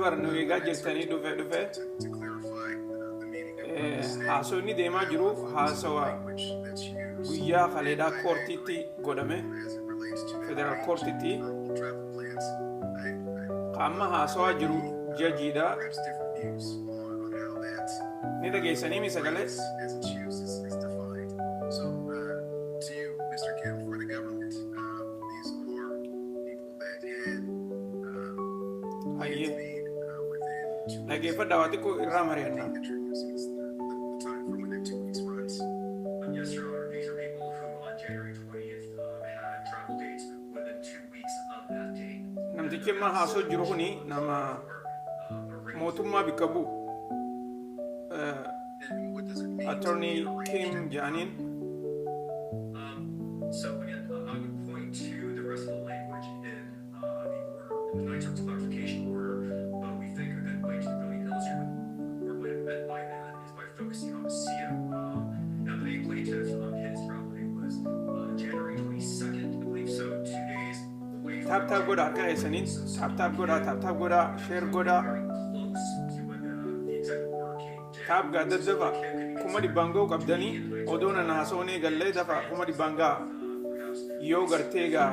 bar nu eegaa jirtanii dhufe dhufe. To clarify the meaning of the state Haasawni deemaa jiru haasawa language that's used guyyaa kaleedhaa courtiitti godhame, as it relates to that federal arranged courtiitti. confirmable travel plans. I Amma haasawaa jiru judgeiidha. perhaps different views on how that Ni dhageessanii mi sagalee? as it's used is defined. So, to you, Mr. Kim, for the government, these are people that had plans Hayyee. made within 2 weeks. Dhaggeeffadhaa, waa xiqqoo irraa mari'annaa. That you're using is the time for when that 2 weeks runs. Yes, Your Honor. These are people who on January 20th had travel dates within 2 weeks of that date. Namtichi amma haasoo jiru kuni nama mootummaa bakka bu'u. And what does it mean to Attorney be arranged Kim and jedhaniin. So again, I would point to the rest of the language in the order, in the Ninth Circuit's clarification order, but we think a good way to really illustrate what the court might have meant by that is by focusing on Macia. Now, the main plaintiff, his travel date was January 22nd, I believe, so 2 days away from Tap tap godhaa harka keessaniin. Tap tap godhaa, tap tap godhaa, share godhaa. very close to when the executive order came down. Tap gaa daddafa. 100,000 ga'uu qabdanii odoo nan haasoonee gallee dafa 100,000 ga'a. Yoo gartee gaa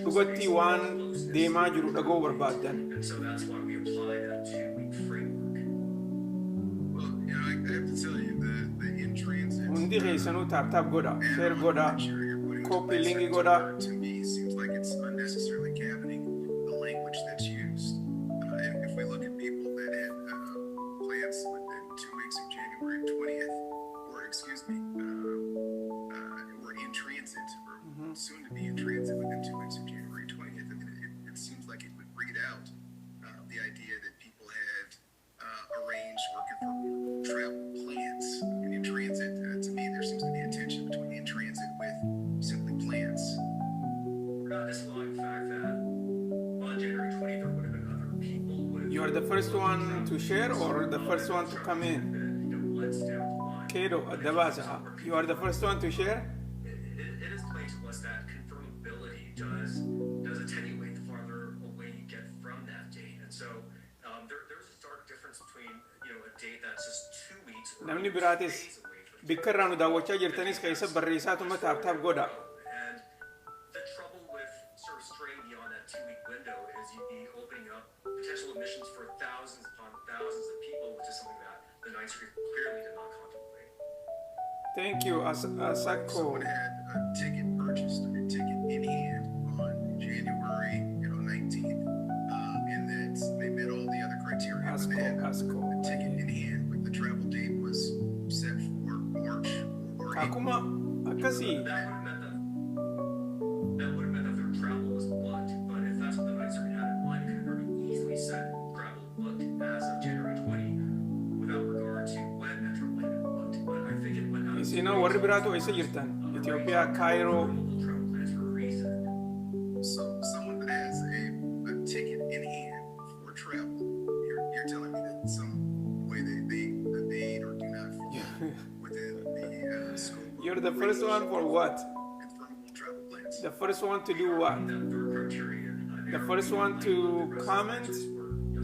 dhugatti waan deemaa jiru dhaga'uu barbaaddan. And so that's why we apply that 2-week framework. Well, I have to tell you, the in transit Hundi keessanuu tap tap godhaa, share godhaa, that you're putting into copy place link here godhaa. To me seems like it's unnecessarily cabining the language that's used. And if we look at people that had plans within 2 weeks of January 20th, or excuse me, were in transit or soon to be in transit within 2 weeks of January 20th, I mean, it seems like it would read out the idea that people had arranged or confirmed travel plans. And in transit, to me, there seems to be a tension between in transit with simply plans. We're not disallowing the fact that on January 20th there would have been other people with You are the first one to share or the first one to come in? Months down the line. Kedo, adda baasa. You are the first one to share? It is plain to us that confirmability does attenuate the farther away you get from that date, and so there's a stark difference between a date that's just 2 weeks or Namni 2 biraatis days away from bikka irraa nu daawwachaa jirtanis keessa barreessaatuma tap tap godha. And the trouble with sort of straying beyond that 2-week window is you'd be opening up potential admissions for thousands upon thousands of people, which is something that the Ninth Circuit clearly did not contemplate. Thank you, Asako. Someone had a ticket purchased, a ticket in hand on January 19th, and that they met all the other criteria, but they Asko, had Asko. a ticket in hand, but the travel date was set for March or April. Akkuma akkasii. That would have meant that their travel was booked, but if that's what the Ninth Circuit had in mind, it could have very easily said travel booked as of January 20 without regard to when that travel had been booked. But I think it went out of Isinoo warri biraatu eessa jirtan? Itoophiyaa, Kaayiroo. travel plans for a reason. So someone that has a ticket in hand for travel, you're telling me that some way they evade or do not fall within the scope of You're the first one for what? confirmable travel plans. The first one to do what? That third criterion. The first one to comment Yes,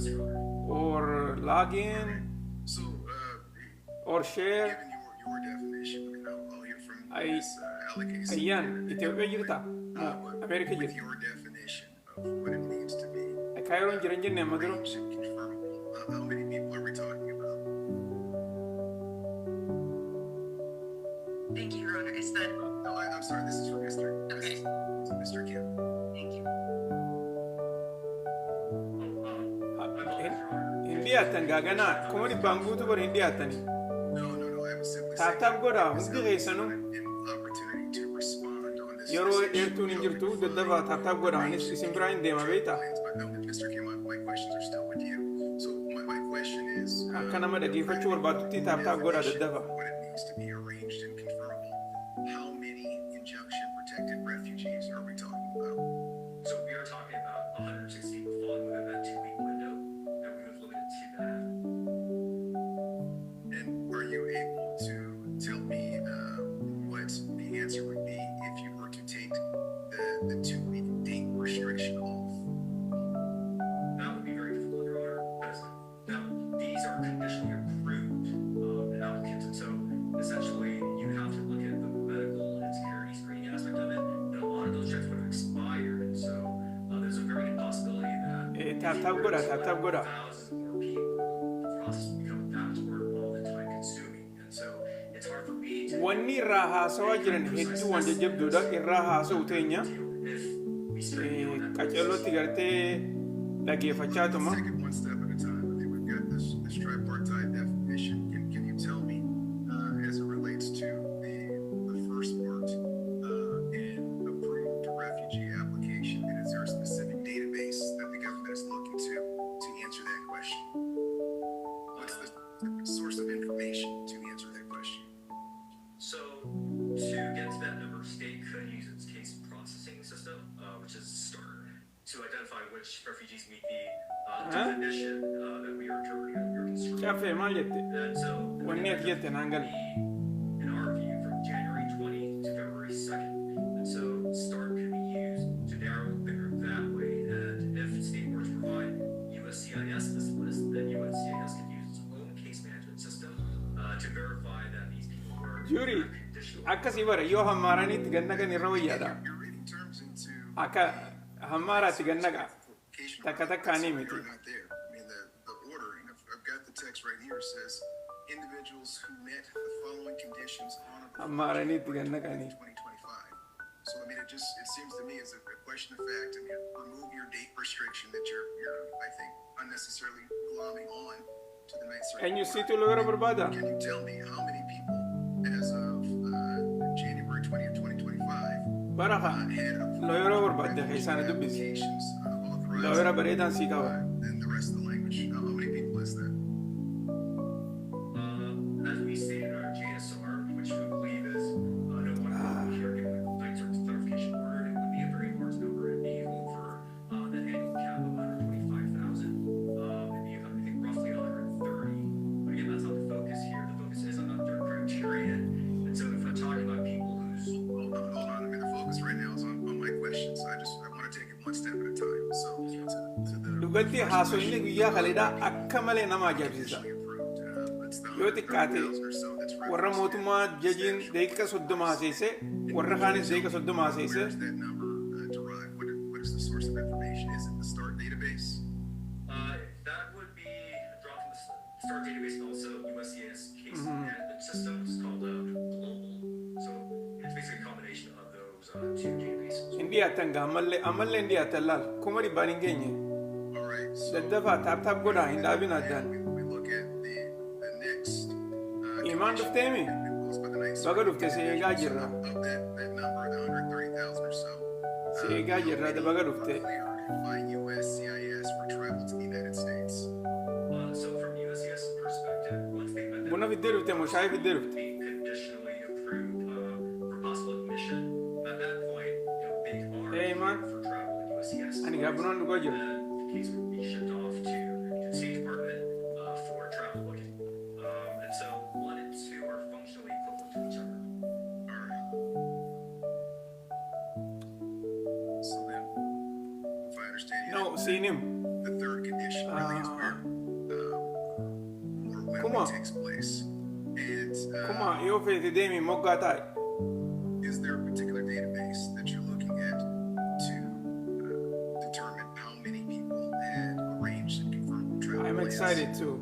Your Honor. or log in So, or share? given your definition, and I'll hear from Ms. Allegase. Ayyan, Itoophiyaa jirta? Moo Ameerika With jirta? your definition of what it means to be Kaayiroon jiran jenne amma dura. arranged and confirmable, how many people are we talking about? Thank you, Your Honor. Is that No, I'm sorry, this is for Mr. Okay. This is Mr. Kim. Thank you. Oh, I apologize, Your Honor. Hin dhiyaattan gaaganaa 100,000 guutuu bar hin dhiyaattani. No, I was simply Tap saying tap godhaa is hundi keessanuu. an opportunity to respond on this. Yeroo this issue. dheertuun hin jirtu daddafaa tap tap godhaa, anis isin biraa hin deema beektaa. But no, Mr. Kim, my questions are still with you. So my question is, Akka nama dhageeffachuu barbaadutti tap tap godhaa daddafa. what it means to be arranged and confirmable. How many injunction protected refugees are we talking about? So we are talking about 160 people falling within that 2-week window, and we would limit it to that. And are you able to tell me what the answer would be if you were to take the 2-week date restriction off? That would be very difficult, Your Honor, because Tap you tap were godha, to tap tap allow godha. thousands more people, the process would become that much more involved and time consuming. And so it's hard for me to Wanni irraa haasawaa jiran hedduu waan jajjabduudha. Irraa haasa'u teenya if we stray beyond that basis. Qaceelootti gartee dhageeffachaatuma. Let's take it one step at a time. I mean, we've got this tripartite definition. Can you tell me, as it relates to the first part, an approved refugee application, and is there a specific database that the government is looking to answer that question? What's the source of information to answer that question? So to get to that number, state could use its case processing system, which is START, to identify which refugees meet the definition that we are interpreting, that we are constructing. Caffee maal jette? And so Wanni ati jette naan galle. In our view, from January 20 to February 2nd. And so START could be used to narrow the group that way. And if state were to provide USCIS this list, then USCIS could use its own case management system to verify that these people were Jury, conditionally akkasii bara yoo hammaaraniitti ganna kan irra wayyaadha. You're reading terms into Akka hammaaraatti gannaqa. application Takka takkaanii miti. are not there. I mean, the order, and I've got the text right here, says individuals who met the following conditions on or before Hammaaraniitti gannaqanii. 2025. So, I mean, it seems to me as a question of fact. I mean, remove your date restriction that you're, I think, unnecessarily glomming on to the Ninth Circuit. Eenyu siitu lawyer barbaada? Can you tell me how many people, as of January 20th, 2025, Baraka had approved lawyer barbaadde keessaana dubbisi. applications authorized Lawyer bareedaan sii qaba. And the rest of the language? How many people is that? As we stated in our JSR, which we believe is no one here given the Ninth Circuit's clarification order, it would be a very large number. It'd be over the annual cap of 125,000. It'd be, I think, roughly 130. But again, that's not the focus here. The focus is on that third criterion. And so if we're talking about people whose Hold on, hold on. I mean, the focus right now is on my questions. I want to take it one step at a time. So, to the Dhugatti haasofni guyyaa kaleedhaa akka malee nama ajaa'ibsiisa. approved, it's the Yoo xiqqaate 130,000 or so that's warra mootummaa jajiin daqiiqa 30 haasa'ise warra kaanis daqiiqa 30 haasa'ise. Where is that number derived? What is the source of information? Is it the START database? That would be drawn from the START database and also USCIS case management system, which is called Global. So it's basically a combination of those two databases. Hin dhiyaatan gaa ammallee ammallee hin dhiyaatan laal 100,000 hin geenye. All right. So Daddafaa tap tap godhaa hin dhaabin addaan. we look at the next Imaan dhufteemi? imposed by the Ninth Baga Circuit. dhufte si eegaa jirra. Of that number, the 130,000 or so, Si eegaa jirra baga dhufte. cleared by USCIS for travel to the United States. So from USCIS perspective, once they met that Buna fiddee dhufte moo shaayii fiddee dhufte? be conditionally approved for possible admission, at that point, they are Hey, man. cleared for travel in USCIS. Ani gaa bunaan dhugaa jiru. And the case would be shipped off to the State Department for travel booking. And so one and two are functionally equivalent to each other. All right. So then, if I understand you, No, siin himu. the third condition really is where more Come on. winnowing takes place. And Kuma yoo feete deemi moggaa taa'i. is there a particular database that you're looking at to determine how many people had arranged and confirmed travel I'm plans? excited too.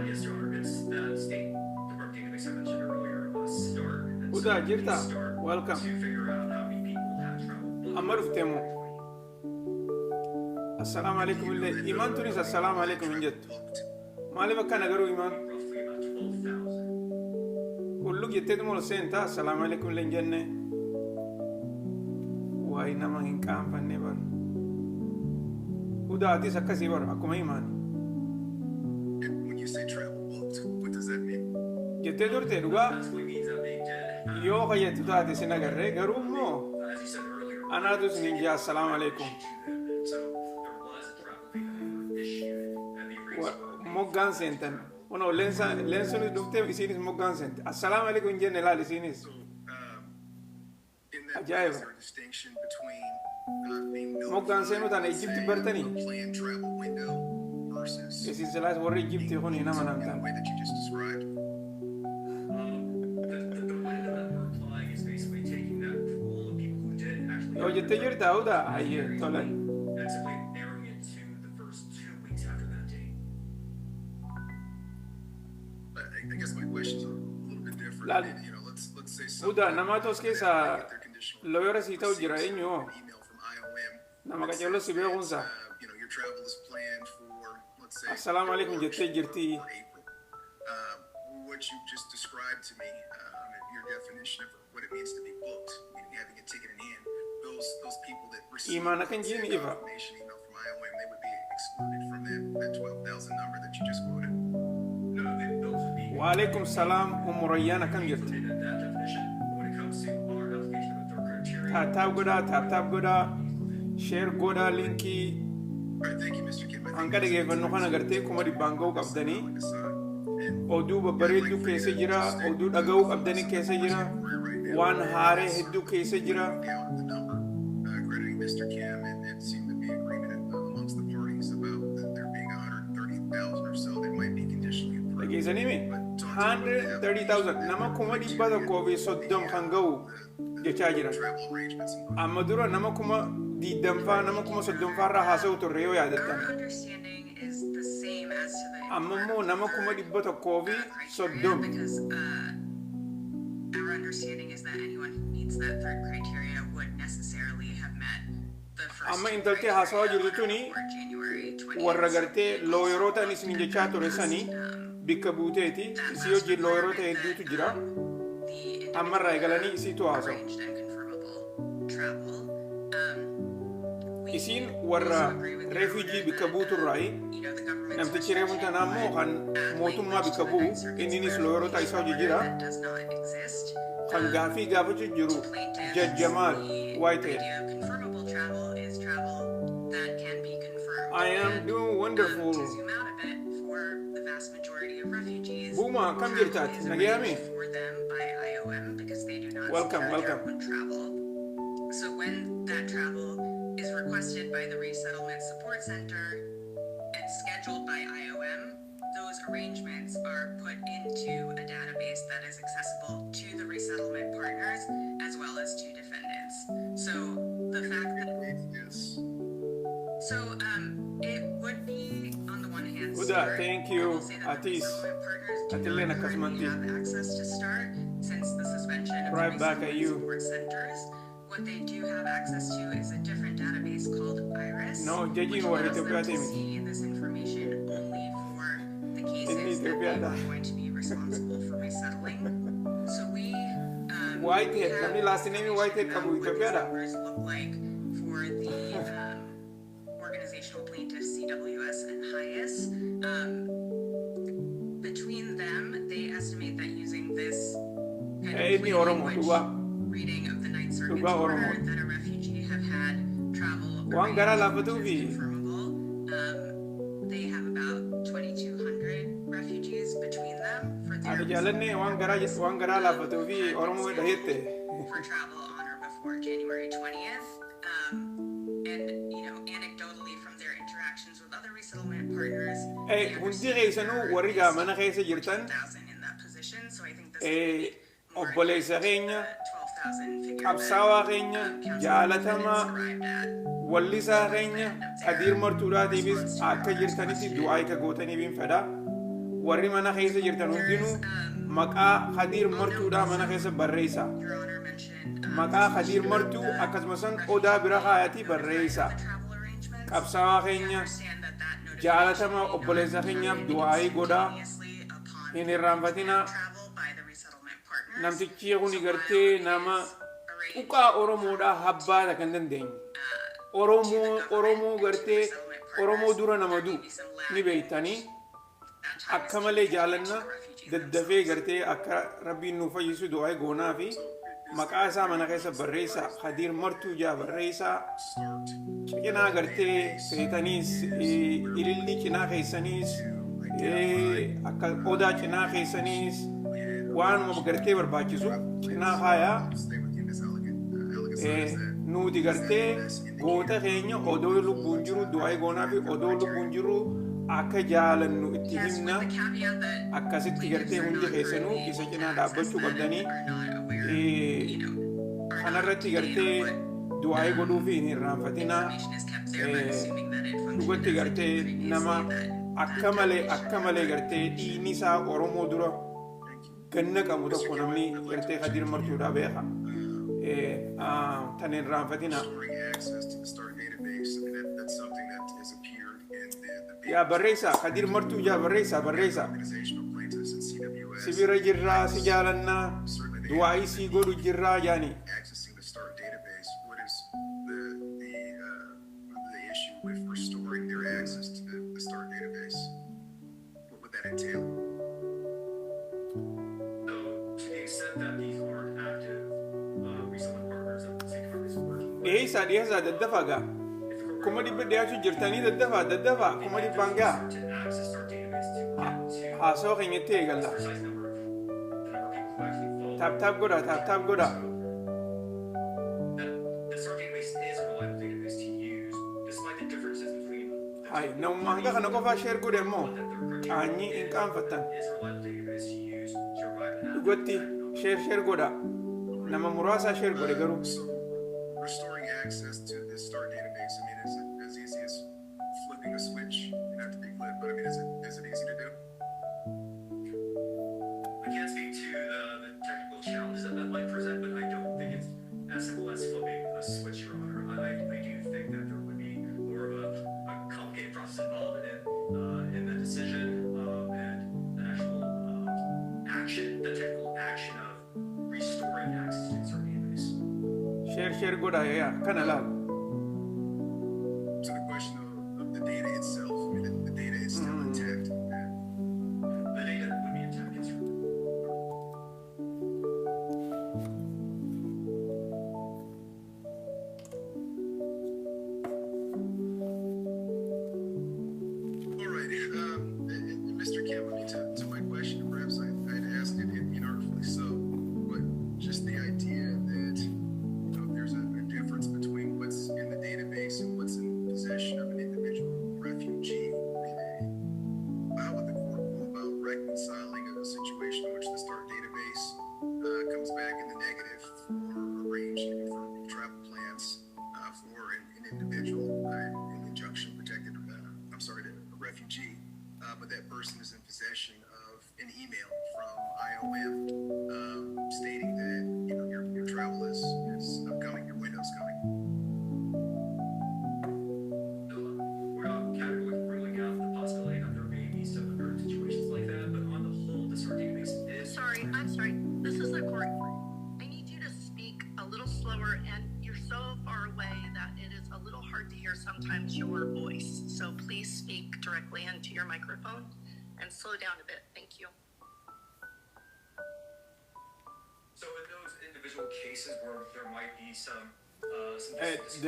Yes, Your Honor, it's that State Department database I mentioned earlier, START. And so Huda, we jirta? use START Welcome. to figure out how many people have travel booked. Amma dhufte moo? Assalaamu alaikum illee. Imaan tunis assalaamu alaikum hin jettu. Booked. Maaliif akkana garuu imaan? Roughly about 12,000. Hulluu jetteetuma ol seentaa assalaamu alaikum illee hin jenne. Waa'ee nama hin qaanfanne bara. Huda atis akkasii bara akkuma imaan. And when you say travel booked, what does that mean? Jettee turte dhugaa Basically means that they did have, yoo fayyaddu taate sin agarree garuu immoo as you said earlier, anaatu isiniin jaa assalaamu alaikum. to them. And so there was a travel date that they were issued, and the arrangements were made Moggaan seentan. Kunoo leensunis dhuftee isiinis moggaan seente. Assalaamu alaikum hin jenne laal isiinis. So, in that, Ajaa'iba. is there a distinction between being Moggaan seenuu notified, tana Ijipti say, bartanii? a planned travel window versus Isin silaas warri Ijiptii kun hin in amanamtan. the way that you just described? The window that we're applying is basically taking that pool of people who did actually Yoo jettee jirta Huda hayyee tole. and simply narrowing it to I guess my question's a little bit different. Laal. Let's say Huda, namaatu as keessa get their conditional lawyer sii ta'u jira eenyu hoo? an email from IOM Nama qajeeloo si beekuunsa. Your travel is planned for, let's say, Assalaamu alaikum jettee jirti. or April. What you just described to me, your definition of what it means to be booked, meaning having a ticket in hand, those people that receive Imaana kan let's say, jiin a ifa. confirmation email from IOM, they would be excluded from that 12,000 number that you just quoted. No, those would be Waalaikum salaam Ummu Rayyaan akkam jirti? included in that definition. But when it comes to our application of the third criteria, Tap tap godhaa, tap tap godhaa, share godhaa linkii. All right, thank you, Mr. Kim. I think Hanga dhageeffannu kana gartee 100,000 ga'uu qabdanii oduu babbareedduu keessa jira, oduu dhaga'uu qabdanii keessa jira, waan haaree hedduu keessa jira. Down at the number, crediting Mr. Kim, and it seemed to be agreement amongst the parties about that there being 130,000 or so that might be conditionally approved. Dhageessanii mi? 130,000 nama 130,000 kan ga'u jechaa jiran. Travel arrangements and Amma dura nama 20,000faa nama 30,000faa irraa haasa'u turre yoo yaadattan. Our understanding is the same as to the Amma immoo nama 130,000. criteria because our understanding is that anyone who meets that third criteria would necessarily have met the first Amma two intaltee haasawaa criteria jirtu tuni on or before January 20th. warra gartee lawyeroota ani isin jechaa ture sanii bikka buuteeti. Isii wajjin lawyeroota hedduutu jira. The Ammarraa eegalanii isiitu haasa'u. arranged and confirmable travel. We Isiin warra also agree with your refugee order bikka that, buuturraayi. the government's Namtichi reefuun tanaa immoo kan add mootummaa language bikka to the bu'u Ninth Circuit's inninis lawyeroota isa hojii jira. that does not exist. Kan gaafii gaafachuu jiru Plaintiffs, Judge Jamaal the Whitehead. idea of confirmable travel is travel that can be confirmed. I am And, doing wonderful. To zoom out a bit, for the vast majority of refugees, Buma, kam travel jirtaati? is Nagayaami? arranged for them by IOM because they do not Welcome, secure their welcome. own travel. So when that travel is requested by the Resettlement Support Center and scheduled by IOM, those arrangements are put into a database that is accessible to the resettlement partners as well as to defendants. So the fact that Yes. so it would be on the one hand Huda, START. thank I you. will say that the Atis. resettlement partners do Atilleen not currently akkasumatti. have access to START since the suspension of Right the back at resettlement you. support centers. What they do have access to is a different database called IRIS, No, which jajiin warra allows them Itoophiyaa to deemti. see this information only for the Inni cases that they Itoophiyaadha. were going to be responsible for resettling. So we Whitehead, have namni last name information Whitehead about qabu what these Itoophiyaadha. numbers look like for the organizational plaintiffs, CWS and HIAS. Between them, they estimate that using this kind of Inni plain Oromoo language dhugaa. reading of the Ninth Circuit's Dhugaa order Oromoo. that a refugee have had travel Waan garaa arranged, laaffatuu which is fi confirmable. They have about 2,200 refugees between them for their Ati jaallanne waan garaa laaffatuu fi Oromoo dhahette. for travel on or before January 20th. And anecdotally from their interactions with other resettlement partners, they Hundi understand keessanuu there are warri at gaa least mana keessa jirtan 14,000 in that position. So I think this is more obboleessa akin to keenya the 12,000 figure that qabsaawaa keenya council jaalatamaa defendants arrived at. wallisaa keenya Kadiir Martuudhaatiifis akka jirtanitti du'aa akka gootaniif hin fedha. Warri mana keessa jirtan hundinuu maqaa Kadiir Martuudhaa mana keessa barreessa. Your Honor mentioned Maqaa Kadiir Martuu akkasumas odaa bira kaayatii barreessa. the travel arrangements. Qabsaawaa keenya Understand that that notification jaalatamaa may not obboleessa have keenyaaf happened du'aayii godhaa instantaneously upon hin irraanfatinaa. travel by the resettlement partners. Namtichi kuni gartee nama tuqaa Oromoodhaa habbaata kan dandeenye. Oromoo gartee Oromoo dura nama du'u ni beektanii akka malee jaalanna daddafee gartee akka rabbiin nu fayyisu du'aa goonaa fi maqaa isaa mana keessa barreessaa Kadiir Martuu jaa barreessaa Start cinaa gartee feetaniis ililli cinaa keessaniis akka odaa cinaa keessaniis waanuma gartee barbaachisu cinaa haayaa. Stay with you, Ms. Elegant. Is that Nuti gartee goota keenya odoo lubbuun jiru du'aa goonaa fi odoo lubbuun jiru akka jaalannu itti Yes, himna. with the caveat that Akkasitti gartee hundi keessanuu isa cinaa dhaabbachuu qabdanii kanarratti gartee du'aa godhuu fi hin irraanfatinaa. information is kept there, but assuming that it functioned Dhugatti as it gartee did previously, nama that akka malee gartee dhiigni isaa Oromoo dura Ganna qabu tokko namni gartee Kadir Martuudhaa beeka. Tan hin raanfatina. Restoring access to the START database, I mean, that's something that has appeared in the Yaa barreessaa, Kadir Martuu jaa barreessaa, barreessaa. organizational plaintiffs and CWS. Si bira jirraa, si jaalannaa, du'aa'ii sii godhu jirraa jaani. Accessing the START database, what is the issue with restoring their access to the START database? What would that entail? So, to the extent that these aren't active resettlement partners that the State Department is working with, Dhiyeessaa, dhiyeessaa, daddafaa gaa. if the court 100,000 dhiyaachuu jirtanii, daddafaa, daddafaa, 100,000 gaa. to access START database to get to Haasawaa keenyatti eegalla. precise number of the number of people who actually fall. Tap tap godhaa, tap tap godhaa. That the START database is a reliable database to use, despite the differences between the Hai, namuma hanga kana qofaa share godhe immoo that third criteria qaanyii hin qaanfattan. is a reliable database to use to arrive at Dhugatti share share godhaa. Nama muraasaa share godhe garuu. So, restoring access to the START database, I mean, is it as easy as flipping a switch? Not to be glib, but I mean, is it easy to do? I can't speak to the technical challenges that that might present, but I don't think it's as simple as flipping a switch, Your Honor. I do think that there would be more of a complicated process involved in the decision and an actual action, the technical action of restoring access to the START database. Share share godhaa, yaa kana laal. To the question of the data itself, I mean, the data is still intact. The data would be intact, yes, Your Honor. All right, and Mr. Kim, I mean, to my question, perhaps I'd asked it inartfully so, but just the idea that there's a difference between what's in the database and what's in possession of an individual refugee. I mean, how would the court go about reconciling a situation in which the START database comes back in the negative for arranged and confirmed travel plans for an individual, an injunction protected, I'm sorry, a refugee, but that person is in possession of an email from IOM stating that your travel is upcoming, your window's coming. So we're not categorically ruling out the possibility that there may be some other situations like that, but on the whole, the START database is Sorry, I'm sorry. This is the court. I need you to speak a little slower, and you're so far away that it is a little hard to hear sometimes your voice. So please speak directly into your microphone and slow down a bit. Thank you. So in those individual cases where there might be some discrepancy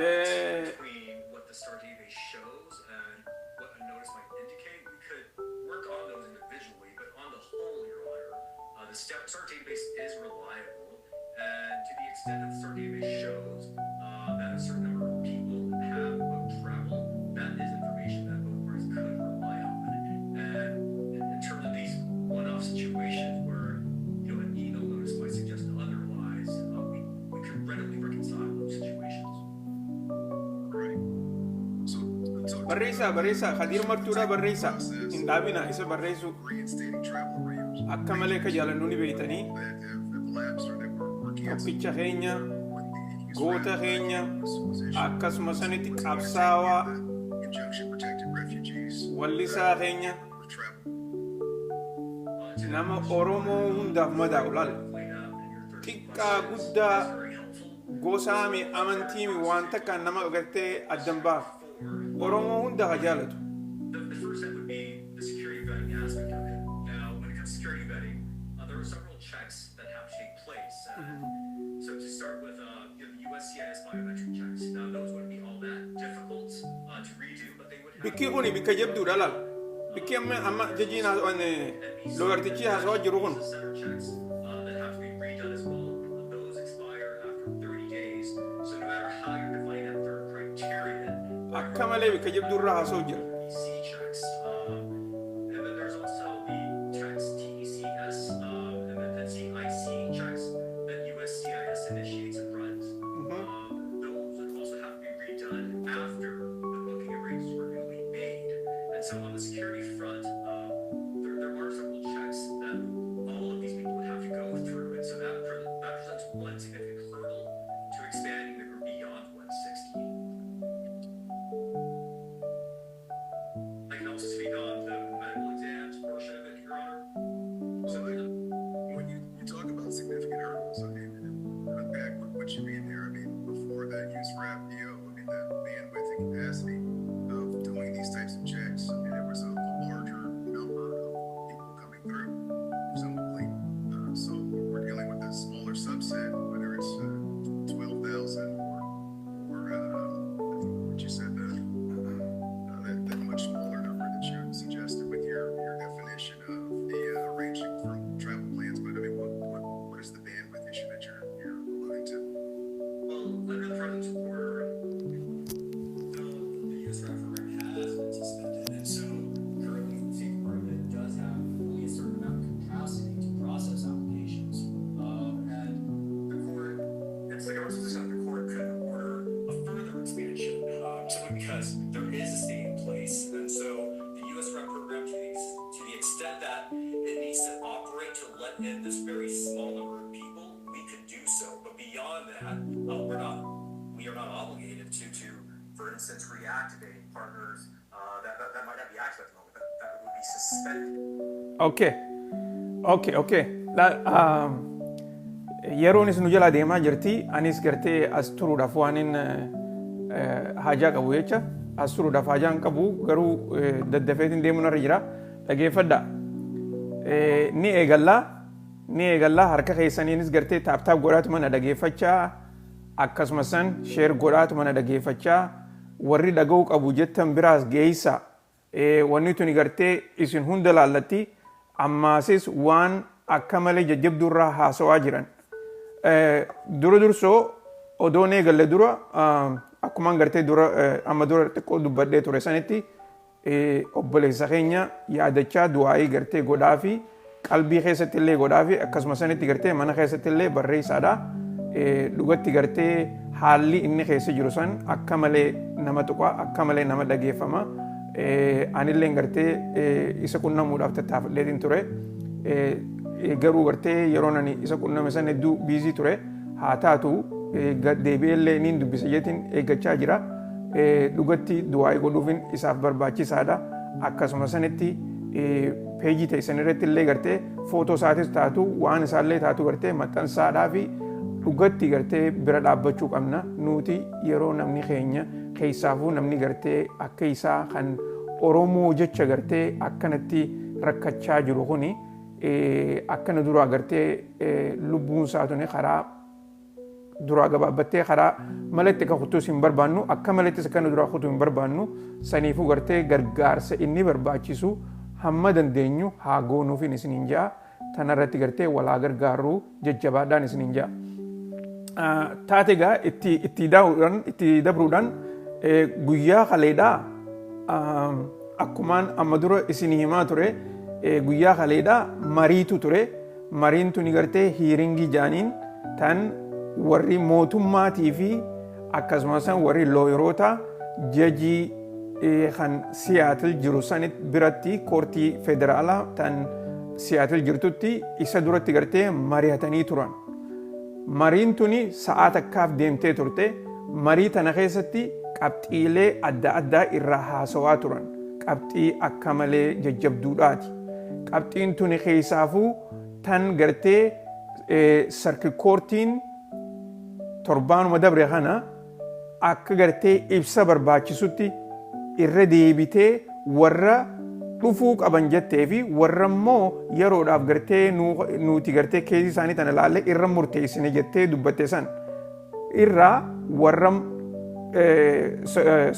between what the START database shows and what a notice might indicate, we could work on those individually. But on the whole, Your Honor, the START database is reliable, and to the extent that the START database shows that a certain number of people have booked travel, that is information that both parties could rely on. And in terms of these one-off situations where an email notice might suggest otherwise, we could readily reconcile those situations. All right. So, talk to me Barreessaa, about barreessaa, Kadir Martuudhaa barreessaa. Hin dhaabina isa barreessuu. reinstating travel arrangements Akka malee ka jaalannu ni beeytanii. that have lapsed or that were canceled Tokkicha keenya, when the goota keenya, was issued. Akkasuma sanitti qabsaawaa, Injunction protected refugees wallisaa keenya, with travel. Nama Oromoo hundaaf madaa'u laal. Xiqqaa guddaa, gosaami, amantiimi, waan takkaan nama agartee addan baaf. Oromoo hunda haa jaalatu. The first step would be the security vetting aspect of it. Now, when it comes to security vetting, there are several checks that have to take place. So to start with, the USCIS biometric checks. Now, those wouldn't be all that difficult to redo, but they would have Bikki kuni bikka jabduudha laal. Bikki amma amma jajiin lawyertichi haasawaa jiru kun center checks that have to be redone as well. Those expire after 30 days. So no matter how you're defining that third criterion, akka malee bikka jabduurraa haasa'u jira. C checks. And then there's also the TECS, TECS, and then NCIC checks that USCIS initiates and runs. Those would also have to be redone after the booking arrangements were newly made. And so on the security front, there are several checks that all of these people would subset, whether it's 12,000 or what you said, that much smaller number that you suggested with your definition of the arranging for travel plans. But I mean, what is the bandwidth issue that you're alluding to? Well, under the president's order, the U.S. RAP program has been suspended, and so currently the State Department does have only a certain amount of capacity to process applications. And the court, it's the government's position that the court could order a further expansion, simply because there is a stay in place, and so the U.S. RAP program, to the extent that it needs to operate to let in this very small number of people, we could do so. But beyond that, we are not obligated to, for instance, reactivate partners that might not be active at the moment, that would be suspended. Okay. Yeroonis nu jala deemaa jirti. Anis gartee as turuudhaaf waan hin haajaa qabu jecha. As turuudhaaf haajaa hin qabu, garuu daddafeetiin deemuun irra jira. Dhageeffadha. Ni eegallaa. Ni eegallaa, harka keessaniinis gartee tap tap godhaatu mana dhageeffachaa, akkasumas san share godhaatu mana dhageeffachaa, warri dhaga'uu qabu jettan biraas geessa. Wanni tuni gartee isin hunda laallatti, ammaasis waan akka malee jajjabduurraa haasawaa jiran. Dura dursoo odoon eegalle dura, akkumaan gartee dura amma dura xiqqoo dubbadhee ture sanitti, obboleessa keenya yaadachaa, du'aayii gartee godhaa fi qalbii keessatti illee godhaa fi akkasuma sanitti gartee mana keessatti illee barreessaadha. Dhugatti gartee haalli inni keessa jiru san akka malee nama tuqa, akka malee nama dhageeffama. Anillee gartee isa qunnamuudhaaf tattaafadheetiin ture. Garuu gartee yeroo ani isa qunname san hedduu busy ture. Haa taatu, deebi'ellee niin dubbisa jeetiin eeggachaa jira. Dhugatti du'aayii godhuufin isaaf barbaachisaadha. Akkasuma sanitti peejii teessan irratti illee gartee footoo isaatis taatu, waan isaallee taatu gartee maxxansaadhaa fi dhugatti gartee bira dhaabbachuu qabna. Nuti yeroo namni keenya, keessaafuu namni gartee akka isaa kan Oromoo jecha gartee akkanatti rakkachaa jiru kuni, akkana duraa gartee lubbuun isaa tuni karaa duraa gabaabbattee karaa malatti akka kutuus hin barbaannu, akka malattis akkana duraa kutuu hin barbaannu. Saniifuu gartee gargaarsa inni barbaachisu hamma dandeenyu haa goonuufin isiniin ja'a. Tanarratti gartee walaa gargaaruu jajjabaadhaan isiniin ja'a. Taate egaa itti daawuudhaan itti dabruudhaan, guyyaa kaleedhaa, akkumaan amma dura isinii himaa ture, guyyaa kaleedhaa mariitu ture. Mariin tuni gartee hearingii jaaniin, tan warri mootummaatii fi akkasumas warri lawyeroota judgeii kan Siyaatil jiru sanit biratti, courtii federaalaa tan Siyaatil jirtutti isa duratti gartee mari'atanii turan. Mariin tuni sa'aa takkaaf deemtee turte. Marii tana keessatti qabxiilee adda addaa irraa haasawaa turan. Qabxii akka malee jajjabduudhaati. Qabxiin tuni keessaafuu tan gartee circuit courtiin torbaanuma dabre kana akka gartee ibsa barbaachisutti irra deebitee warra dhufuu qaban jettee fi warra immoo yeroodhaaf gartee nuti gartee caseii isaanii tana ilaalle irra murteessine jettee dubbatte san irraa, warra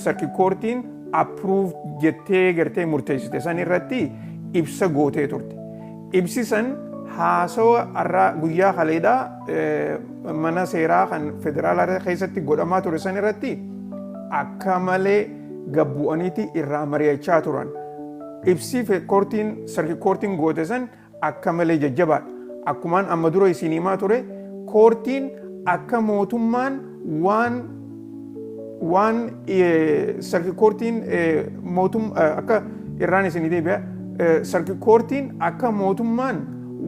circuit courtiin approve jettee gartee murteessite san irratti ibsa gootee turte. Ibsi san haasawa har'aa guyyaa kaleedhaa mana seeraa kan federaalaa keessatti godhamaa ture san irratti akka malee gabbu'aniiti irraa mari'achaa turan. Ibsi courtiin circuit courtiin goote san akka malee jajjabaadha. Akkumaan amma dura isin himaa ture, courtiin akka mootummaan waan circuit courtiin mootum akka irraan isinii deebi'a, circuit courtiin akka mootummaan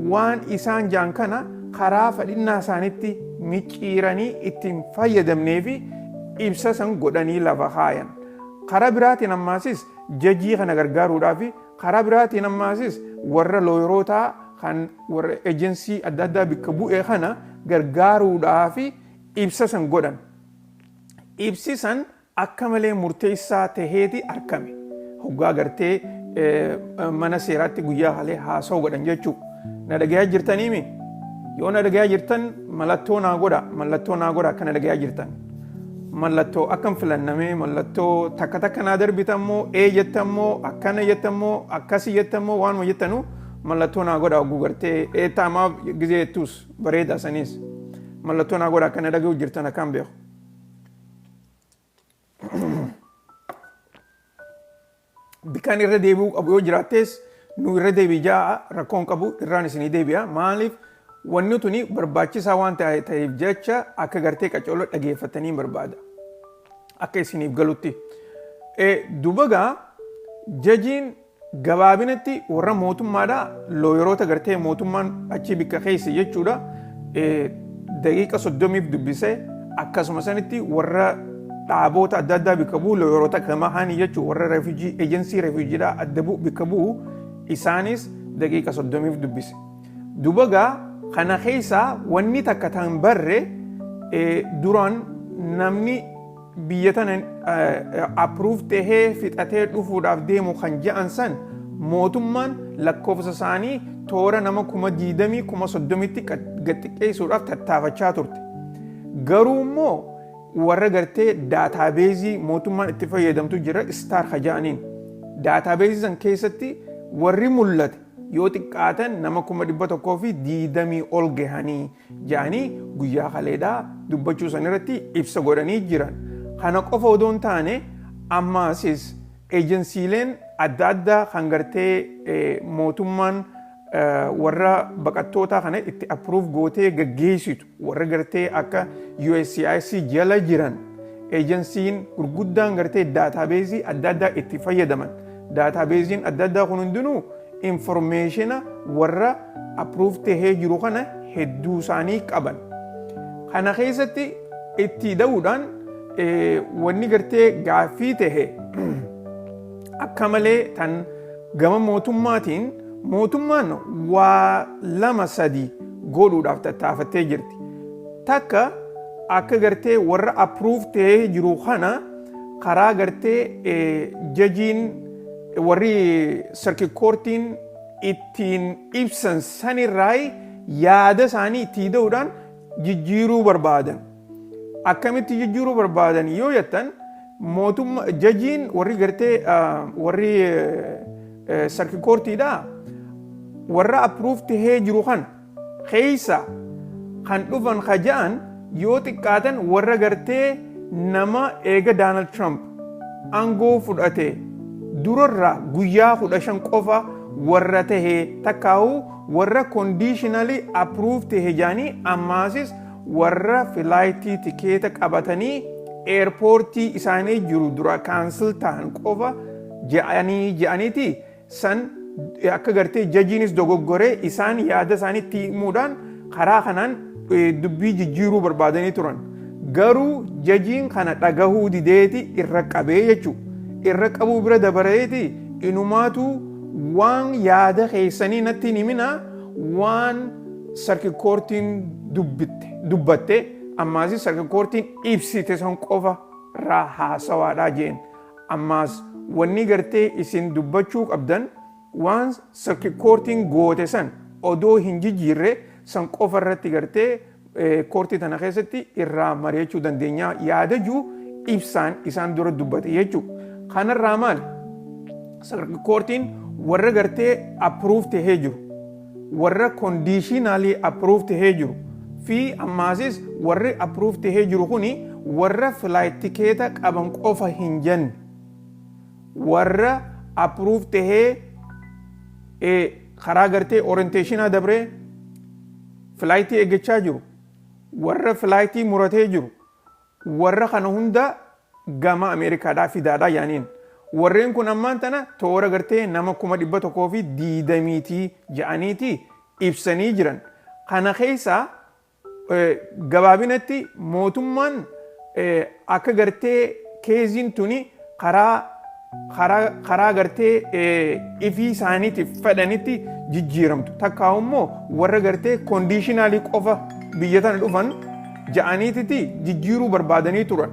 waan isaan jaan kana karaa fadhinnaa isaanitti micciiranii ittiin fayyadamnee fi ibsa san godhanii lafa kaayan. Karaa biraatiin ammaasis judgeii kana gargaaruudhaa fi karaa biraatiin ammaasis warra lawyerootaa kan warra ejensii adda addaa bakka bu'e kana gargaaruudhaa fi ibsa san godhan. Ibsi san akka malee murteessaa taheeti argame. Hoggaa gartee mana seeraatti guyyaa halee haasa'u godhan jechuudha. Na dhagayaa jirtaniimi? Yoo na dhagayaa jirtan mallattoo naa godha, mallattoo naa godha akkana dhagayaa jirtan. Mallattoo akkam filannamee mallattoo takka takka naa darbitammoo, ee jettammoo, akkana jettammoo, akkasii jettammoo, waanuma jettanu mallattoo naa godha. Oguu gartee ee taamaa gizee jettus bareeda saniis. Mallattoo naa godha akkana dhaga'u jirtan akkaan beeku. Bikaan irra deebi'uu qabu yoo jiraattes nu irra deebi'i ja'a, rakkoon qabu, irraan isinii deebi'a. Maaliif, wanni tuni barbaachisaa waan ta'eef jecha akka gartee qacooloo dhageeffatanii barbaada. Akka isiniif galutti. Dubagaa jajiin gabaabinatti warra mootummaadha, lawyeroota gartee mootummaan achi bikka keessa jechuudha, daqiiqa 30f dubbisee, akkasuma sanitti warra dhaaboota adda addaa bikka bu'u, lawyeroota gamahaanii jechuudha, warra refugee agency refugeedha adda bu'u bikka bu'u, isaanis daqiiqa 30f dubbise. Dubagaa kana keessaa wanni takka tan barre, duraan namni biyya tana approve tahee fixatee dhufuudhaaf deemu kan je'an san mootummaan lakkoofsa isaanii toora nama 20,000, 30,000tti gad xiqqeessuudhaaf tattaafachaa turte. Garuu immoo warra gartee database mootummaan itti fayyadamtu jira, STAR haja'aniin. Database san keessatti warri mul'ate yoo xiqqaatan nama 120,000 ol gahanii jedhanii guyyaa kaleedhaa dubbachuu san irratti ibsa godhanii jiran. Kana qofa odoo hin taane, ammaasis ejensiileen adda addaa kan gartee mootummaan warra baqattootaa kana itti approve gootee gaggeessitu, warra gartee akka USCIS jala jiran, ejensiin gurguddaan gartee database adda addaa itti fayyadaman. Databaseiin adda addaa kun hundinuu information warra approve tahee jiru kana hedduu isaanii qaban. Kana keessatti itti da'uudhaan wanni gartee gaaffii tahe akka malee tan gama mootummaatiin, mootummaan waa lama sadi godhuudhaaf tattaafattee jirti. Takka, akka gartee warra approve tahee jiru kana karaa gartee jajiin warri circuit courtiin ittiin ibsan sanirraa yaada isaanii itti hidhuudhaan jijjiiruu barbaadan. Akkamitti jijjiiruu barbaadan yoo jettan, mootummaa jajiin warri gartee warri circuit courtiidha warra approve tahee jiru kana keessa kan dhufan kaja'an yoo xiqqaatan warra gartee nama eega Donald Trump aangoo fudhate durarraa guyyaa 15 qofa warra tahee takkaahu warra conditionally approve tahe jaanii, ammaasis warra flight tikeeta qabatanii airportii isaanii jiru dura cancel ta'an qofa je'anii je'aniiti san akka gartee jajiinis dogoggoree isaan yaada isaaniitti himuudhaan karaa kanaan dubbii jijjiiruu barbaadanii turan. Garuu jajiin kana dhagahuu dideeti irra qabee jechuudha. Irra qabuu bira dabareeti inumaatu waan yaada keessanii natti hin himina, waan circuit courtiin dubbatte, ammaas circuit courtiin ibsite san qofa irraa haasawaadhaa jeen. Ammaas wanni gartee isin dubbachuu qabdan waan circuit courtiin goote san odoo hin jijjiirre san qofa irratti gartee courtii tana keessatti irraa mari'achuu dandeenya yaada jiru ibsaan isaan dura dubbate jechuudha. Kanarraa maali? Circuit courtiin warra gartee approve tahee jiru, warra conditionally approve tahee jiru fi ammaasis warri approve tahee jiru kuni warra flight tikeeta qaban qofa hin jenne, warra approve tahee karaa gartee orientationaa dabree flightii eeggachaa jiru, warra flightii muratee jiru, warra kana hunda gama Ameerikaadhaa fidaadhaa yaaniin. Warreen kun ammaan tana toora gartee nama 120,000tii ja'aniiti ibsanii jiran. Kana keessaa gabaabinatti mootummaan akka gartee caseiin tuni karaa gartee ifii isaaniitiif fedhanitti jijjiiramtu takkaa immoo warra gartee conditionally qofa biyya tana dhufan ja'aniititi jijjiiruu barbaadanii turan.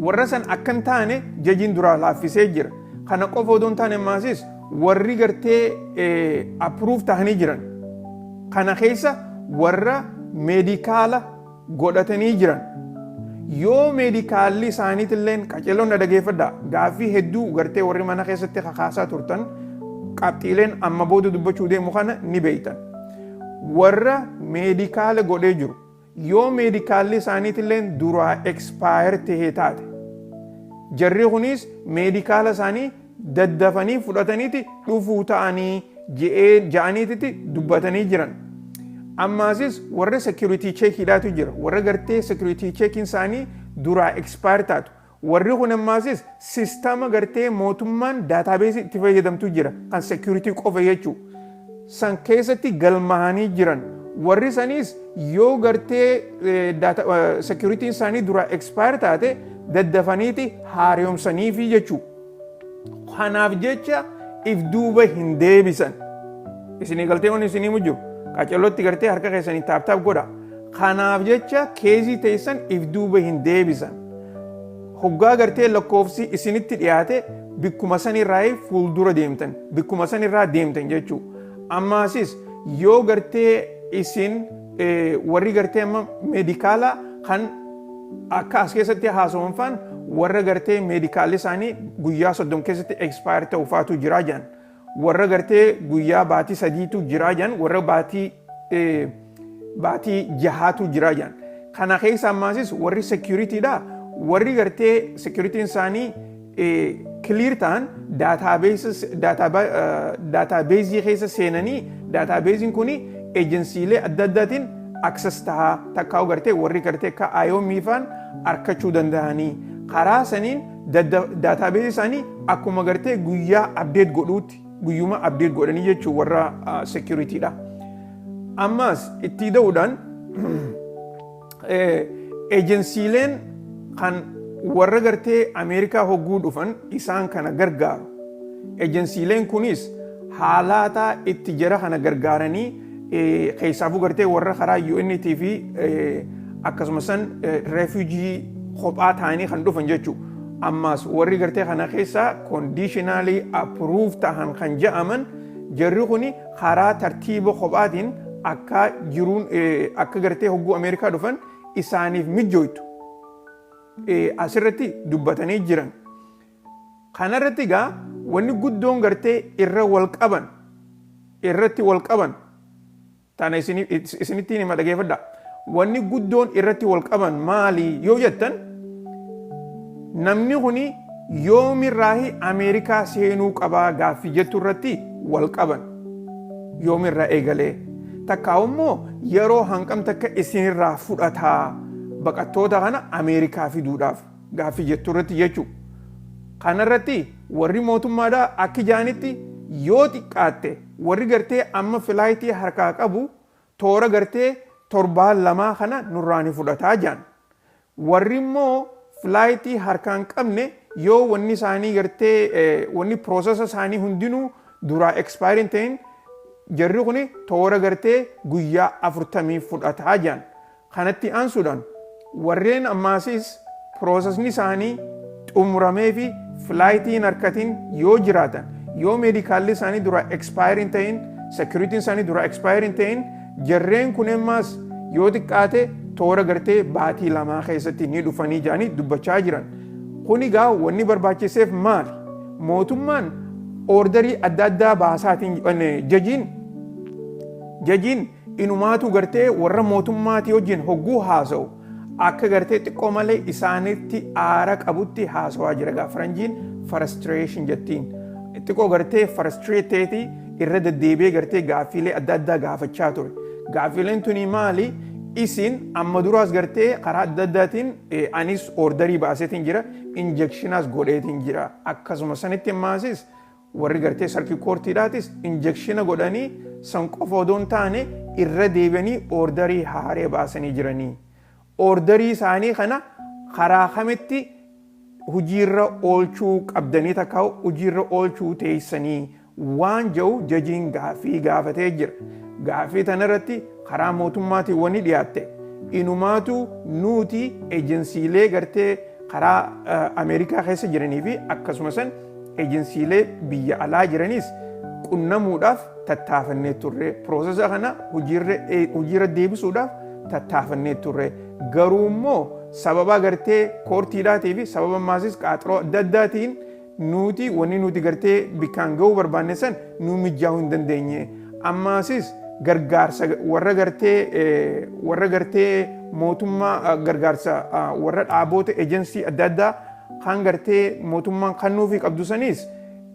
Warra san akkan taane jajiin duraa laaffisee jira. Kana qofa odoo hin taane, amaasis warri gartee approve ta'anii jiran. Kana keessa Warra medical godhatanii jiran, yoo medicalli isaaniitilleen qaceelloon na dhageeffadha. Gaaffii hedduu gartee warri mana keessatti kakaasaa turtan, qabxiileen amma booda dubbachuu deemu kana ni beeytan. Warra medical godhee jiru, yoo medicalli isaaniitilleen duraa expire tahee taate, jarri kunis medical isaanii daddafanii fudhataniiti dhufuu ta'anii je'ee ja'aniititti dubbatanii jiran. Ammaasis warra security checkiidhaatu jira. Warra gartee security checkiin isaanii duraa expire taatu. Warri kun ammaasis systema gartee mootummaan databaseii itti fayyadamtu jira, kan security qofa jechuu. San keessatti galmaa'anii jiran. Warri saniis yoo gartee securityn isaanii duraa expire taate, daddafaniiti haaromsaniifi jechuu. Kanaaf jecha if duuba hin deebisan. Isinii galtee wanni isinii jiru. Qacelootti gartee harka keessanii tap tap godha. Kanaaf jecha caseii teessan if duuba hin deebisan. Hoggaa gartee lakkoofsi isinitti dhiyaate, bikkuma sanirraa fuuldura deemtan. Bikkuma sanirraa deemtan jechuu. Ammaasis yoo gartee isin warri gartee amma medicala kan akka as keessatti haasawan faan, warra gartee medicalli isaanii guyyaa 30 keessatti expire ta'u faatu jiraa jiran. Warra gartee guyyaa baatii 3tu jiraa jiran, warra baatii 6tu jiraa jiran. Kana keessa ammaasis warri securitydha. Warri gartee securityn isaanii clear ta'an databaseii keessa seenanii, databaseiin kun agencyilee adda addaatiin access tahaa takkaa'u, gartee warri gartee akka IOM faan arkachuu danda'anii, karaa saniin databaseii isaanii akkuma gartee guyyaa update godhuutti guyyuma update godhanii jechuun warra securitydha. Ammas itti da'uudhaan agencyileen kan warra gartee Ameerikaa hogguu dhufan isaan kana gargaaru. Agencyileen kunis haalaataa itti jara kana gargaaranii, keessaafuu gartee warra karaa UNT fi akkasumas refugee kophaa ta'anii kan dhufan jechuudha. Ammas warri gartee kana keessa conditionally approve ta'an kan je'aman, jarri kuni karaa tartiiba kophaatiin akka jiruun akka gartee hogguu Ameerikaa dhufan isaaniif mijjooytu asirratti dubbatanii jiran. Kanarratti egaa wanni guddoon gartee irra wal qaban, irratti wal qaban tana isinittiin hima, dhageeffadha. Wanni guddoon irratti wal qaban maali yoo jettan, namni kuni yoomirraahi Ameerikaa seenuu qabaa gaaffii jettu irratti wal qaban. Yoomirraa eegalee takkaa immoo yeroo hanqam takka isinirraa fudhataa baqattoota kana Ameerikaa fiduudhaaf gaaffii jettu irratti jechuudha. Kanarratti warri mootummaadhaa akka jaanitti, yoo xiqqaatte warri gartee amma flightii harkaa qabu toora gartee torbaan 2 kana nurraa ni fudhataa jaan. Warri immoo flightii harkaan qabne, yoo wanni isaanii gartee wanni processa isaanii hundinuu duraa expire hin ta'in, jarri kuni toora gartee guyyaa 40 fudhataa jaan. Kanatti aansuudhaan warreen ammaasis processni isaanii xumuramee fi flightiin harkatiin yoo jiraatan, yoo medicalli isaanii dura expire hin ta'in, securityn isaanii dura expire hin ta'in, jarreen kun ammaas yoo xiqqaate toora gartee baatii 2 keessatti ni dhufanii jedhanii dubbachaa jiran. Kun egaa wanni barbaachiseef maali? Mootummaan orderii adda addaa baasaatiin judgeiin inumaatu gartee warra mootummaatii wajjin hogguu haasa'u akka gartee xiqqoo malee isaanitti aara qabutti haasawaa jira. Gaa faranjiin frustration jettiin. Xiqqoo gartee frustrateetii irra deddeebi'ee gartee gaaffiilee adda addaa gaafachaa ture. Gaaffiileen tuni maali? Isin amma duraas gartee karaa adda addaatiin anis orderii baaseetiin jira, injunctionaas godheetiin jira. Akkasuma sanitti ammaasis warri gartee circuit courtiidhaatis injunction godhanii, san qofa odoo hin taane irra deebi'anii orderii haaree baasanii jiranii. Orderii isaanii kana karaa kamitti hojiirra oolchuu qabdanii takka hojiirra oolchuu teessanii waan jedhu judgeiin gaaffii gaafatee jira. Gaaffii tanarratti karaa mootummaatiin wanni dhiyaatte, inumaatu nuti agencyilee gartee karaa Ameerikaa keessa jiranii fi akkasumas agencyilee biyya alaa jiranis qunnamuudhaaf tattaafannee turre. Piroosesa kana hojiirra deebisuudhaaf tattaafannee turre. Garuu immoo sababa gartee koortiidhaatii fi sababa maasis qaaxiroo adda addaatiin nuti wanni nuti gartee bikkaan ga'uu barbaanne san nu mijaa'uu hin dandeenye. Ammaasis gargaarsa warra gartee warra gartee mootummaa, gargaarsa warra dhaaboota ejensii adda addaa kan gartee mootummaan kennuufii qabdu sanis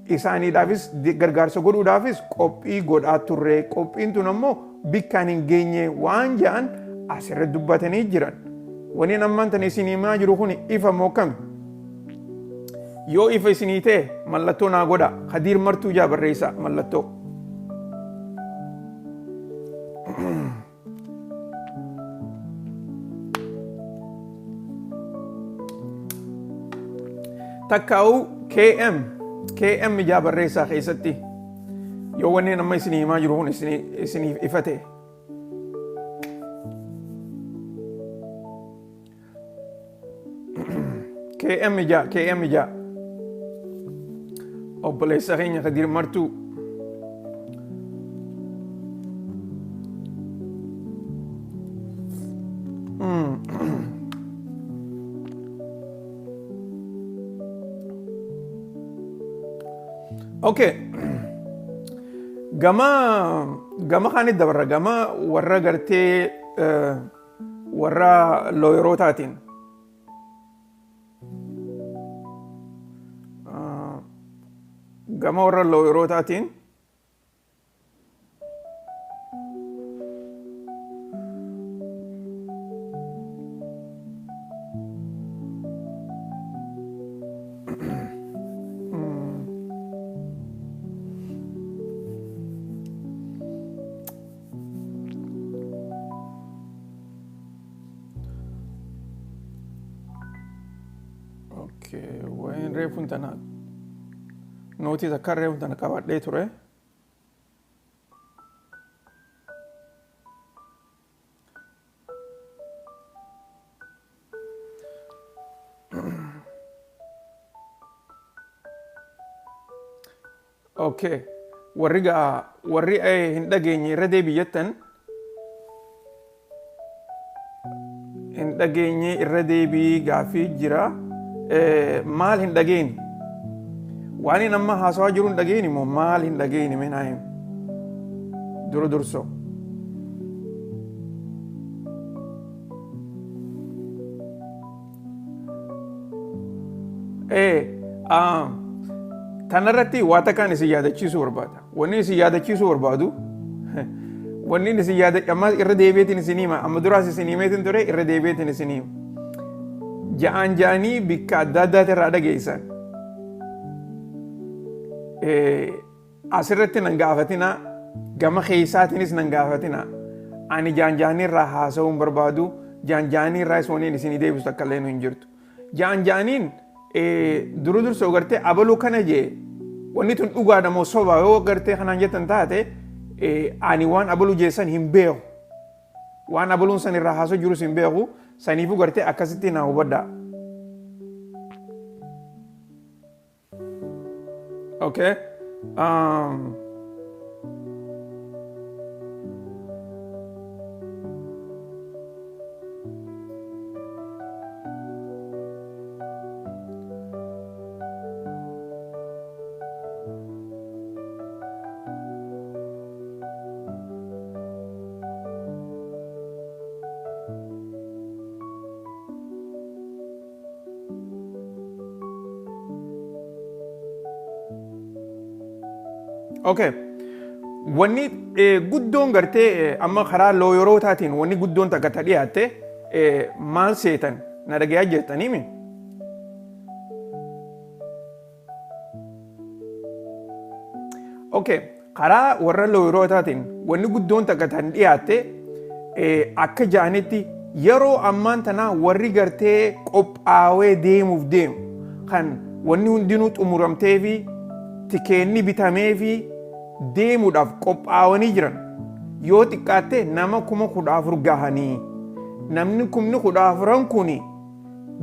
isaaniidhaafis gargaarsa godhuudhaafis qophii godhaa turre. Qophiin tun ammoo bikkaan hin geenye waan jedhan asirra dubbatanii jiran. Wani ammaan tana isin himaa jiru kun ifa moo kami? Yoo ifa isinii ta'e mallattoo naa godha. Kadiir Martuu jaa barreessa mallattoo. Takkaa'u KM KM jaa barreessaa keessatti yoo wanneen amma isinii himaa jiru kun isiniif ifa ta'e. KM jaa, KM jaa. Obboleessa keenya Kadiir Martuu. Okay. Gama kaanitti dabarra, gama warra gartee warra looyerootaatiin. Gama warra looyerootaatiin Okay, wayin reefuun tana nootii takka reefuun tana qabadhee ture. Okay, warri gaa warri hin dhageenye irra deebi jettan, hin dhageenye irra deebii gaaffii jira. Maal hin dhageenye? Waan inni amma haasawaa jiru hin dhageenye moo maal hin dhageenye? Mee naa himi. Dura dursoo. Tanarratti waa takkaan isin yaadachiisuu barbaada. Wanni isin yaadachiisuu barbaadu, wanni isin yaada amma irra deebi'eetiin isin hima, amma duraas isin himeetiin ture, irra deebi'eetiin isin hima. Ja'aan ja'anii bikka adda addaati irraa dhageessan. Asirratti nan gaafatina, gama keessaatiinis nan gaafatina. Ani jaan ja'anii irraa haasa'uu hin barbaadu, jaan ja'anii irraa waniin isinii deebisu takka illee hin jirtu. Jaan ja'aniin dura dursoo gartee abaluu kana jee, wanni tun dhugaadha moo soba yoo gartee kanaan jettan taate, ani waan abaluu jeessan hin beeku. Waan abaluun san irraa haasoo jirus hin beeku. Saniifuu gartee akkasitti naa hubadhaa. Okay. Okay. Wanni guddoon gartee amma karaa looyerootaatiin wanni guddoon takka ta dhiyaatte maal seetan, na dhagayaa jirtanii mi? Okay. Karaa warra looyerootaatiin wanni guddoon takka tan dhiyaatte, akka ja'anitti yeroo ammaan tanaa warri gartee qophaawee deemuuf deemu, kan wanni hundinuu xumuramtee fi tikeenni bitamee fi deemuudhaaf qophaawanii jiran yoo xiqqaatte nama 14,000 gahanii, namni 14,000 kuni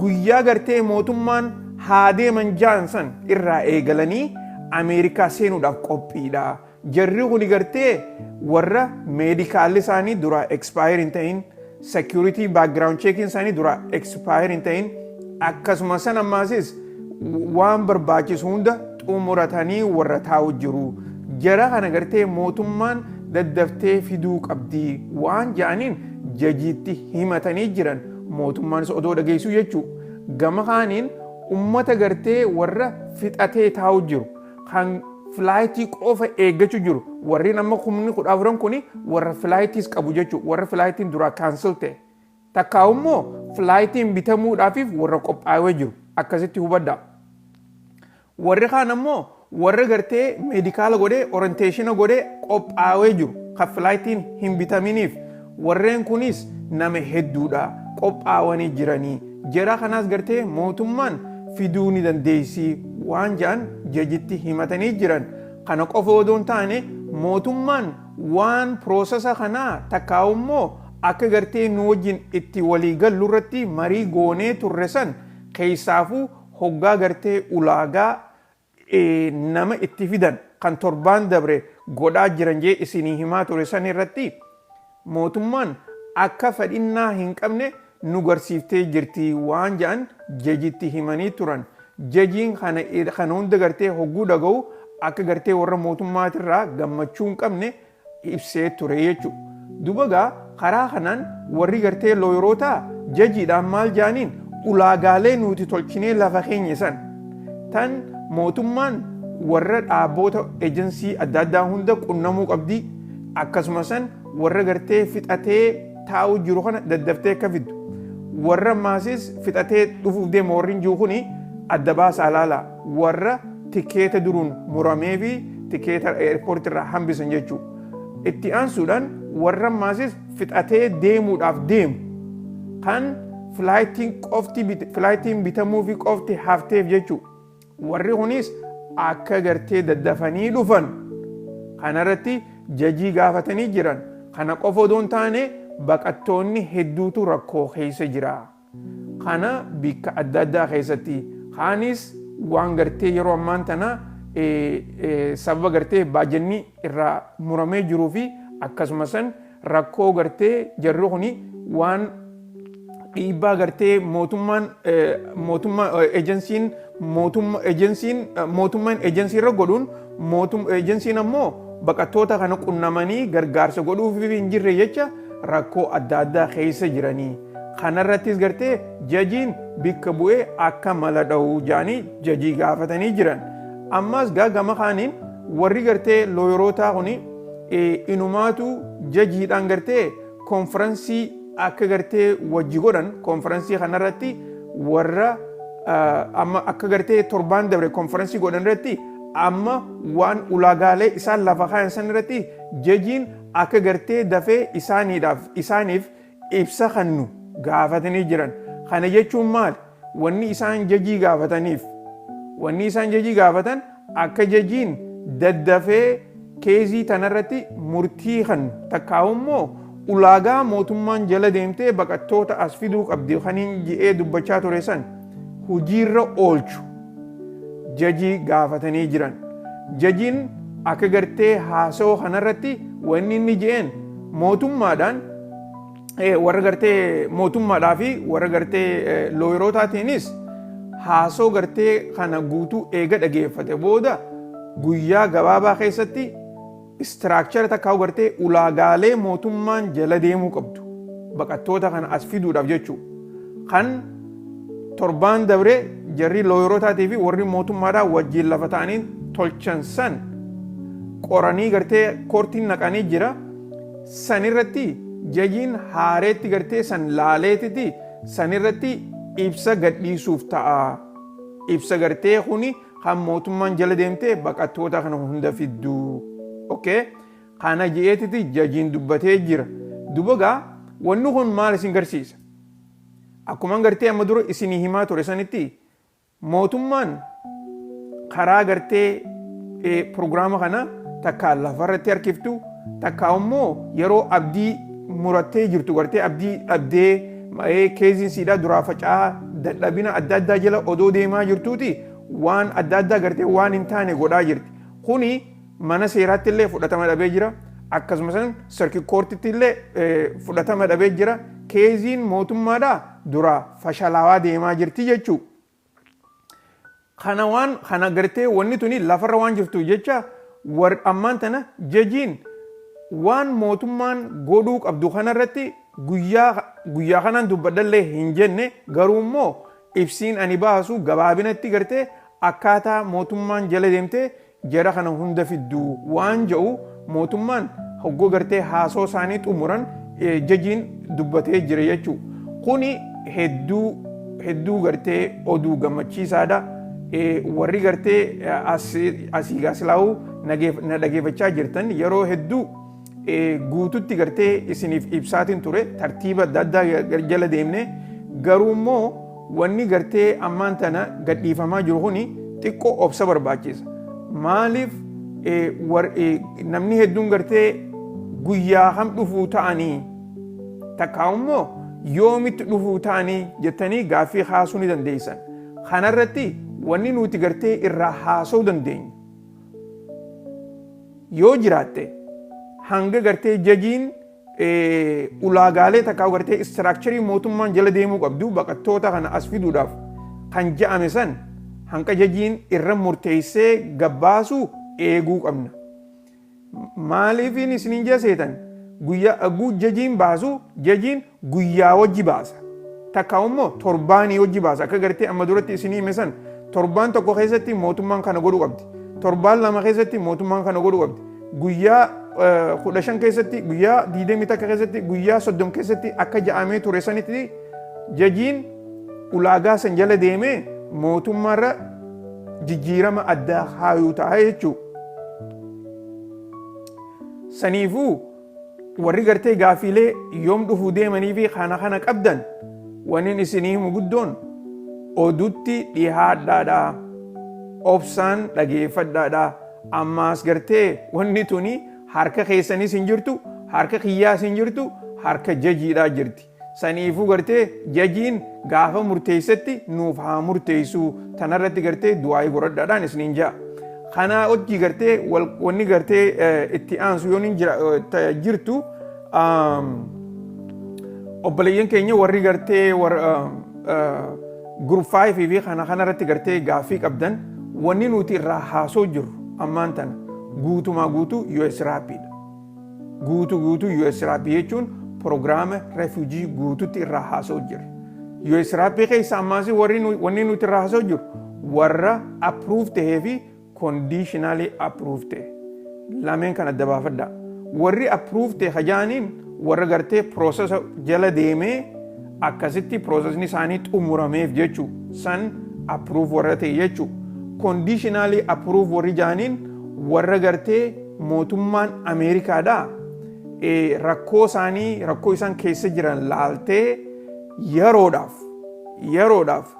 guyyaa gartee mootummaan haa deeman jaan san irraa eegalanii Ameerikaa seenuudhaaf qophiidha. Jarri kuni gartee warra medicalli isaanii dura expire hin ta'in, security background checking isaanii dura expire hin ta'in, akkasuma san ammaasis waan barbaachisu hunda xumuratanii warra taa'u jiru. Jara kana gartee mootummaan daddaftee fiduu qabdi waan ja'aniin judgeitti himatanii jiran, mootummaanis odoo dhageessuu jechuu. Gama kaaniin ummata gartee warra fixatee taa'u jiru, kan flightii qofa eeggachuu jiru, warreen amma 14,000 kuni warra flightiis qabu jechuu, warra flightiin duraa cancel ta'e takkaa immoo flightiin bitamuudhaafiif warra qophaa'ee jiru, akkasitti hubadhaa. Warri kaan ammoo warra gartee medicala godhee, orientationa godhee qophaa'ee jiru, kan flightiin hin bitaminiif. Warreen kunis nama hedduudha, qophaa'anii jiranii. Jara kanaas gartee mootummaan fiduu ni dandeessi waan jedhan judgeitti himatanii jiran. Kana qofa odoo hin taane, mootummaan waan processa kanaa takkaa immoo akka gartee nu wajjin itti walii gallu irratti marii goonee turre san keessaafuu hoggaa gartee ulaagaa nama itti fidan kan torbaan dabre godhaa jiran jee isinii himaa ture san irratti mootummaan akka fedhinnaa hin qabne nu garsiiftee jirti waan jedhan judgeitti himanii turan. Judgeiin kana hunda gartee hogguu dhaga'u akka gartee warra mootummaatirraa gammachuu hin qabne ibsee ture jechuudha. Duba gaa karaa kanaan warri gartee lawyeroota judgeiidhaan maal jaaniin, ulaagaalee nuti tolchinee lafa keenya san tan mootummaan warra dhaabboota ejensii adda addaa hunda qunnamuu qabdi, akkasuma san warra gartee fixatee taa'uu jiru kana daddaftee akka fiddu, warra maasis fixatee dhufuuf deema warri jiru kuni adda baasaa laala, warra tikeeta duruun muramee fi tikeeta airportii irraa hambisan jechuudha. Itti aansuudhaan warra maasis fixatee deemuudhaaf deemu kan flightiin qofti flightiin bitamuu fi qofti hafteef jechuudha. Warri kunis akka gartee daddafanii dhufan kanarratti judgeii gaafatanii jiran. Kana qofa odoo hin taane, baqattoonni hedduutu rakkoo keessa jira. Kana bikka adda addaa keessatti kaanis waan gartee yeroo ammaan tana sababa gartee baajanni irraa muramee jiruu fi akkasuma san rakkoo gartee jarri kuni waan dhiibbaa gartee mootummaan mootummaa ejensiin mootummaa ejensiin mootummaan ejensii irra godhuun, mootum ejensiin ammoo baqattoota kana qunnamanii gargaarsa godhuuf hin jirre jecha rakkoo adda addaa keessa jiranii. Kanarrattis gartee judgeiin bikka bu'ee akka mala dha'uu jaanii judgeii gaafatanii jiran. Ammas gaa gama kaaniin warri gartee lawyerootaa kuni inumaatu judgeiidhaan gartee conferenceii akka gartee wajji godhan, conferenceii kanarratti warra amma akka gartee torbaan dabre conferenceii godhan irratti amma waan ulaagaalee isaan lafa kaayan san irratti judgeiin akka gartee dafee isaaniidhaaf isaaniif ibsa kannu gaafatanii jiran. Kana jechuun maali? Wanni isaan judgeii gaafataniif, wanni isaan judgeii gaafatan akka judgeiin daddafee caseii tanarratti murtii kannu, takkaa'u immoo ulaagaa mootummaan jala deemtee baqattoota as fiduu qabdi kaniin ji'ee dubbachaa ture san hojiirra oolchu judgeii gaafatanii jiran. Judgeiin akka gartee haasawoo kanarratti wanni inni je'een mootummaadhaan, warra gartee mootummaadhaa fi warra gartee lawyerootaatiinis haasoo gartee kana guutuu eega dhageeffate booda, guyyaa gabaabaa keessatti structure takkaa gartee ulaagaalee mootummaan jala deemuu qabdu baqattoota kana as fiduudhaaf jechuu kan torbaan dabre jarri lawyerotaatii fi warri mootummaadhaa wajjin lafa ta'anii tolchan san qoranii gartee courtiin naqanii jira. Sanirratti judgeiin haareetti gartee san laaleetiti sanirratti ibsa gadhiisuuf ta'a. Ibsa gartee kuni kan mootummaan jala deemtee baqattoota kana hunda fidduu. Okay? Kana je'eetiti judgeiin dubbatee jira. Duba gaa wanni kun maal isin garsiisa? Akkuma gartee amma dura isinii himaa ture sanitti, mootummaan karaa gartee prograama kana takka lafarratti harkiftu, takka immoo yeroo abdii murattee jirtu gartee abdii dhabdee caseiin siidhaa duraa faca'aa dadhabina adda addaa jala odoo deemaa jirtuuti waan adda addaa gartee waan hin taane godhaa jirti. Kuni Mana seeraatti illee fudhatama dhabee jira. Akkasumas circuit courtitti illee fudhatama dhabee jira. Caseiin mootummaadhaa dura fashalaawaa deemaa jirti jechuudha. Kana waan kana gartee wanni tuni lafarra waan jirtu jecha, war ammaan tana judgeiin waan mootummaan godhuu qabdu kanarratti guyyaa guyyaa kanaan dubbadhallee hin jenne, garuu immoo ibsiin ani baasu gabaabinatti gartee akkaataa mootummaan jala deemtee jara kana hunda fidduu waan jedhu mootummaan hoggoo gartee haasoo isaanii xumuran judgeiin dubbatee jira jechuudha. Kuni hedduu hedduu gartee oduu gammachiisaadha. Warri gartee asii gaasilaa'uu na dhageeffachaa jirtan, yeroo hedduu guututti gartee isiniif ibsaatiin ture, tartiiba adda addaa jala deemne. Garuu immoo wanni gartee ammaan tana gadhiifamaa jiru kuni xiqqoo obsa barbaachisa. Maaliif namni hedduun gartee guyyaa kam dhufuu ta'anii, takkaa immoo yoomitti dhufuu ta'anii jettanii gaaffii kaasuu ni dandeessan. Kanarratti wanni nuti gartee irraa haasa'uu dandeenyu yoo jiraatte, hanga gartee judgeiin ulaagaalee takkaa gartee structureii mootummaan jala deemuu qabdu baqattoota kana as fiduudhaaf kan je'ame san hanqa judgeiin irra murteessee gabbaasuu eeguu qabna. Maaliifin isiniin jeseetan, guyyaa judgeiin baasu, judgeiin guyyaa wajji baasa. Takka immoo torbaanii wajji baasa. Akka gartee amma duratti isinii hime san, torbaan tokko keessatti mootummaan kana godhuu qabdi. Torbaan 2 keessatti mootummaan kana godhuu qabdi. Guyyaa 15 keessatti, guyyaa 21 keessatti, guyyaa 30 keessatti akka ja'amee ture sanitti judgeiin ulaagaa san jala deemee mootummaarra jijjiirama addaa haayuu ta'a jechuudha. Saniifuu warri gartee gaafiilee yoom dhufuu deemanii fi kana kana qabdan, wanni isinii himu guddoon odutti dhihaadhaadha. Obsaan dhageeffadhaadha. Ammaas gartee wanni tuni harka keessanis hin jirtu, harka kiyyaas hin jirtu, harka judgeiidhaa jirti. Saniifuu gartee judgeiin gaafa murteessatti nuuf haa murteessuu, tanarratti gartee du'aayii godhadhaadhaan isiniin ja'a. Kanaa hojii gartee wanni gartee itti aansu yoon jirtu, obboleeyyan keenya warri gartee group fiveii fi kana kanarratti gartee gaaffii qabdan, wanni nuti irraa haasoo jirru ammaan tana guutumaa guutuu USRAPiidha. Guutuu guutuu USRAP jechuun prograama refugee guututti irraa haasoo jirra. USRAP keessa ammaas warri wanni nuti irraa haasoo jiru warra approve tahee fi conditionally approve ta'e. Lameen kan adda baafadha. Warri approve ta'e hajaaniin warra gartee processa jala deemee akkasitti processni isaanii xumurameef jechuu, san approve warra ta'e jechuu. Conditionally approve warri jaaniin warra gartee mootummaan Ameerikaadhaa rakkoo isaanii, rakkoo isaan keessa jiran laaltee yeroodhaaf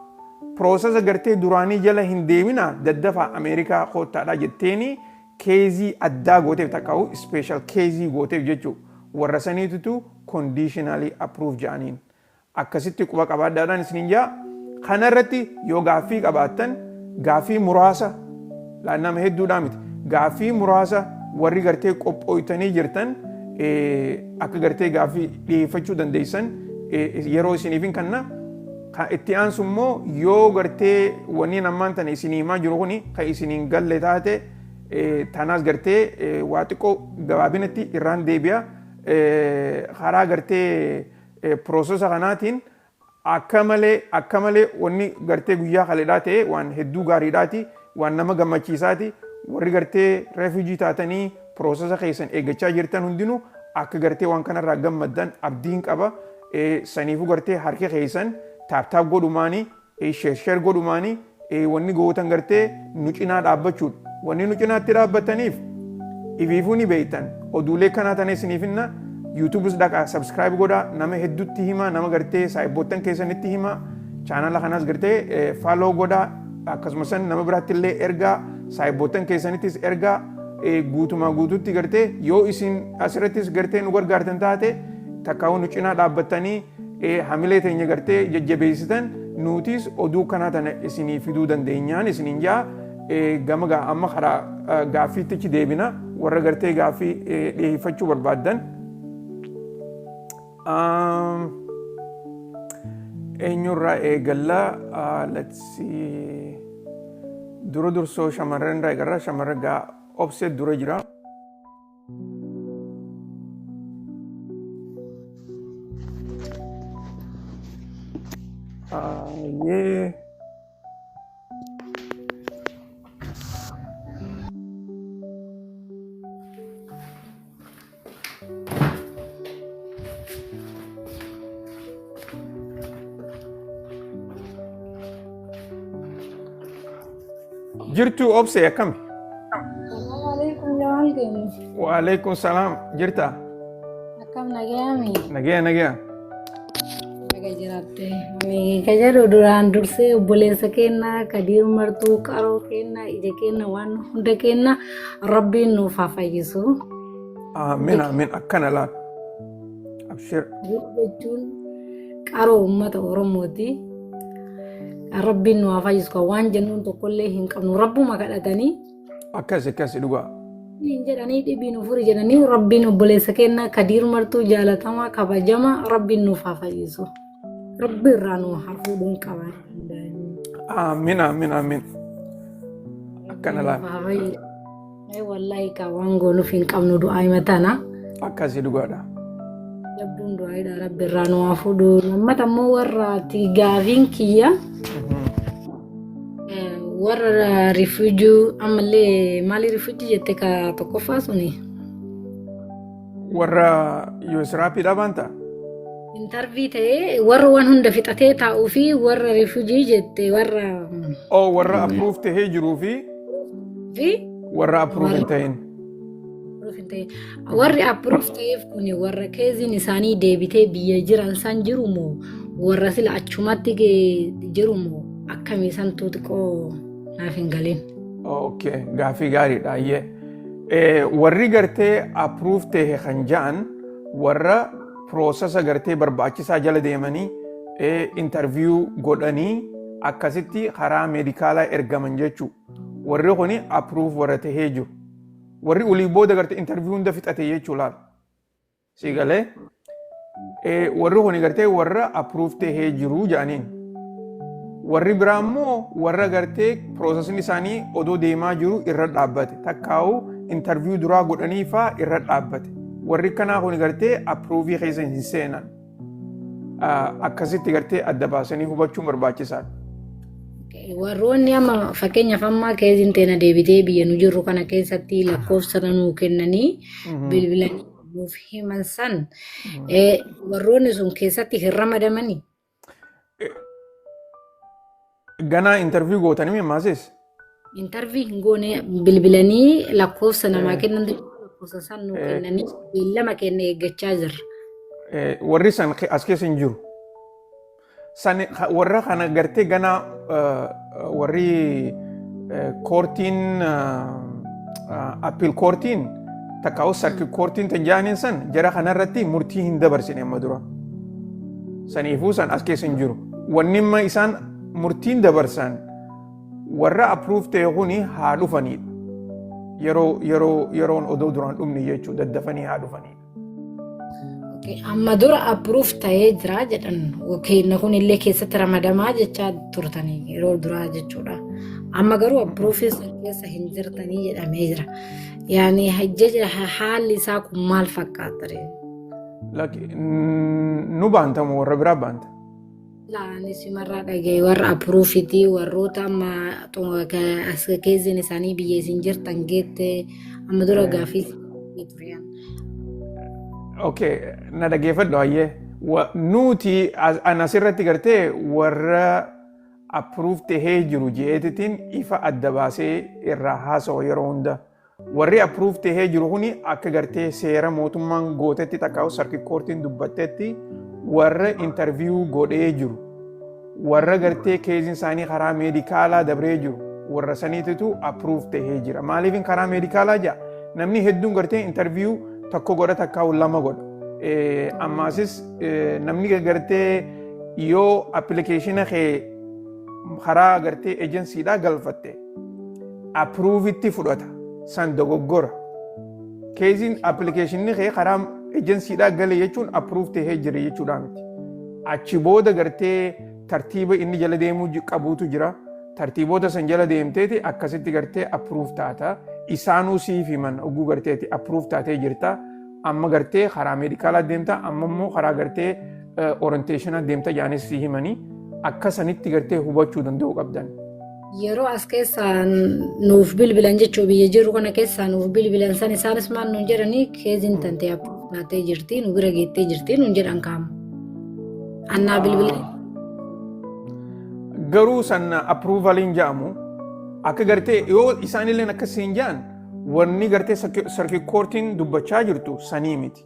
processa gartee duraanii jala hin deemina, daddafaa Ameerikaa koottaadhaa jetteeni caseii addaa gooteef, takkaa'u special caseii gooteef jechuu, warra saniitutu conditionally approve jedhaniin. Akkasitti quba qabaadhaadhaan isiniin jaa. Kanarratti yoo gaaffii qabaattan, gaaffii muraasa, nama hedduudhaa miti, gaaffii muraasa warri gartee qophooytanii jirtan akka gartee gaaffii dhiyeeffachuu dandeessan yeroo isiniif hin kenna. Itti aansu immoo yoo gartee wanni ammaan tana isinii himaa jiru kuni kan isiniin galle taate, tanaas gartee waa xiqqoo gabaabinatti irraan deebi'a. Karaa gartee processa kanaatiin akka malee wanni gartee guyyaa kaleedhaa ta'e waan hedduu gaariidhaati, waan nama gammachiisaati. Warri gartee refugee taatanii processa keessan eeggachaa jirtan hundinuu akka gartee waan kanarraa gammaddan abdiin qaba. Saniifuu gartee harki keessan tap tap godhumaanii, share share godhumaanii, wanni gootan gartee nu cinaa dhaabbachuudha. Wanni nu cinaatti dhaabbataniif ifiifuu ni beektan. Oduulee kanaa tana isiniif hinna. YouTubeis dhaqaa subscribe godhaa, nama hedduutti himaa, nama gartee saayibboottan keessanitti himaa, channela kanaas gartee follow godhaa, akkasumas nama biraatti illee ergaa, saayibboottan keessanittis ergaa. Guutumaa guutuutti gartee yoo isin asirrattis gartee nu gargaartan taate, takkaa'uu nu cinaa dhaabbattanii hamilee teenya gartee jajjabeessitan, nutis oduu kanaa tana isinii fiduu dandeenyaan isiniin jaa. Gama amma karaa gaaffiitti deebina, warra gartee gaaffii dhiyeeffachuu barbaaddan. Eenyurraa eegallaa? Let's see. Dura dursoo shamarran irraa eegarra. Shamarran gaa Obsee dura jira. Yee. Jirtuu Obsee, akkami? Alaikum jawaal keenya. Waalaikum salaam. Jirta? Akkam, nagayaami? Nagaya, nagaya. Naga jiraatte. Ani ka jedhu, duraan dursee obboleessa keenya Kadiir Martuu, qaroo keenya, ija keenya, waan hunda keenya, Rabbiin nuuf haa fayyisu. Amiin, amiin, akkana laal. Abshir. Jechuun qaroo uummata Oromooti. Rabbiin nu haa fayyisu, kan waan jennuun tokkollee hin qabnu, Rabbuma kadhatanii. Akkas dhugaa. Hin jedhanii, dhibii nu furi jedhanii. Rabbiin obboleessa keenya Kadiir Martuu jaalatamaa kabajama Rabbiin nuuf haa fayyisu. Rabbi irraa nu haa fuudhuun qaba. Amiin, amiin, amiin. Akkana laal. Haa fayyisu. Wallaahi ka waan goonuuf hin qabnu, du'aa himatana. Akkasi dhugaadha. Jabduun du'aayidha, Rabbi irraa nu haa fuudhu. Lammata immoo warra ati gaafiin kiyya, warra refugee ammallee, maali refugee jette ka tokkoffaa suni? Warra USRAP dha baanta? Interview ta'ee warra waan hunda fixatee taa'uu fi warra refugee jette warra Oh, warra approve tahee jiruu fi fi warra approve hin ta'in. Approve hin ta'in. Warri approve ta'eef kun warra keeziin isaanii deebitee biyya jiran san jiru moo, warra sila achumatti jiru moo, akkamii santuu xiqqoo naaf hin galin. Okay, gaafii gaariidha ayyee. Warri gartee approve tahe kan ja'an warra process gartee barbaachisaa jala deemanii, interview godhanii, akkasitti karaa medical ergaman jechuu. Warri kuni approve warra tahee jiru. Warri olii booda gartee interview hunda fixate jechuu laal. Si galee? Warri kuni gartee warra approve tahee jiru jedhaniin. Warri biraa immoo warra gartee processni isaanii odoo deemaa jiru irra dhaabbate. Takkaa'u interview duraa godhanii faa irra dhaabbate. Warri kanaa kun gartee approve keessa hin seenan. Akkasitti gartee adda baasanii hubachuun barbaachisaadha. Warroonni amma fakkeenyaaf amma keeziin teena deebitee biyya nu jirru kana keessatti lakkoofsa nuu kennanii bilbilanii nuuf himan san, warroonni sun keessatti hin ramadamanii. Ganaa interview gootanii maasis? Interview hin goone, bilbilanii lakkoofsa namaa kennan, lakkoofsa san nuu kennanii beellama kenna eeggachaa jirra. Warri san as keessa hin jiru. San warra kana gartee ganaa warri courtiin, appeal courtiin takkaa'u circuit courtiin tan jaaniin san, jara kanarratti murtii hin dabarsine amma dura. Saniifuu san as keessa hin jiru. Wanni amma isaan murtiin dabarsan warra approve ta'e kuni haa dhufanidha. Yeroo yeroon odoo duraan dhumne jechuudha, daddafanii haa dhufanidha. Amma dura approve ta'ee jira jedhan, kenna kun illee keessatti ramadamaa jechaa turtanii yeroo duraa jechuudha. Amma garuu approve san keessa hin jirtanii jedhamee jira. Yaani haalli isaa kun maal fakkaata? Nu baantamu warra biraa baanta? Ani simarraa dhagaye, warra approveitii, warroota amma as keessiin isaanii biyya isin jirtan geette amma dura gaaffii ture. Okay, na dhageeffadhu hayyee. Nuti an asirratti gartee warra approve tahee jiru jeetitiin ifa adda baasee irraa haasawa yeroo hunda. Warri approve tahee jiru kuni akka gartee seera mootummaan gootetti takkaa'u circuit courtiin dubbattetti warra interview godhee jiru. Warra gartee caseiin isaanii karaa medical dabree jiru. Warra saniititu approve tahee jira. Maaliif karaa medical jaa? Namni hedduun gartee interview tokko godha, takkaa'u lama godha. Ammaasis namni gartee yoo application kee karaa gartee agencydhaa galfatte, Approve-itti fudhata. San dogoggora. Case-iin application-ni kee karaa agency-dhaa gale jechuun approve tahee jira jechuudha miti. Achi booda gartee tartiiba inni jala deemuu qabuutu jira. Tartiiboota san jala deemteeti akkasitti gartee approve taata. Isaanuu siif himan oguu garteeti approve taatee jirta. Amma gartee karaa medical-aa deemta, amma immoo karaa gartee orientation-aa deemta jaanis si himanii akka sanitti gartee hubachuu danda'uu qabdan. Yeroo as keessaa nuuf bilbilan jechuu, biyya jiru kana keessaa nuuf bilbilan san, isaanis maal nuun jedhanii, case-iin tantee approve taatee jirti, nu bira geettee jirti nuun jedhan kaamu. Annaa bilbilan. Garuu san approval-iin jedhamu akka gartee yoo isaanillee akkas hin jedhan, wanni gartee circuit court-iin dubbachaa jirtu sanii miti.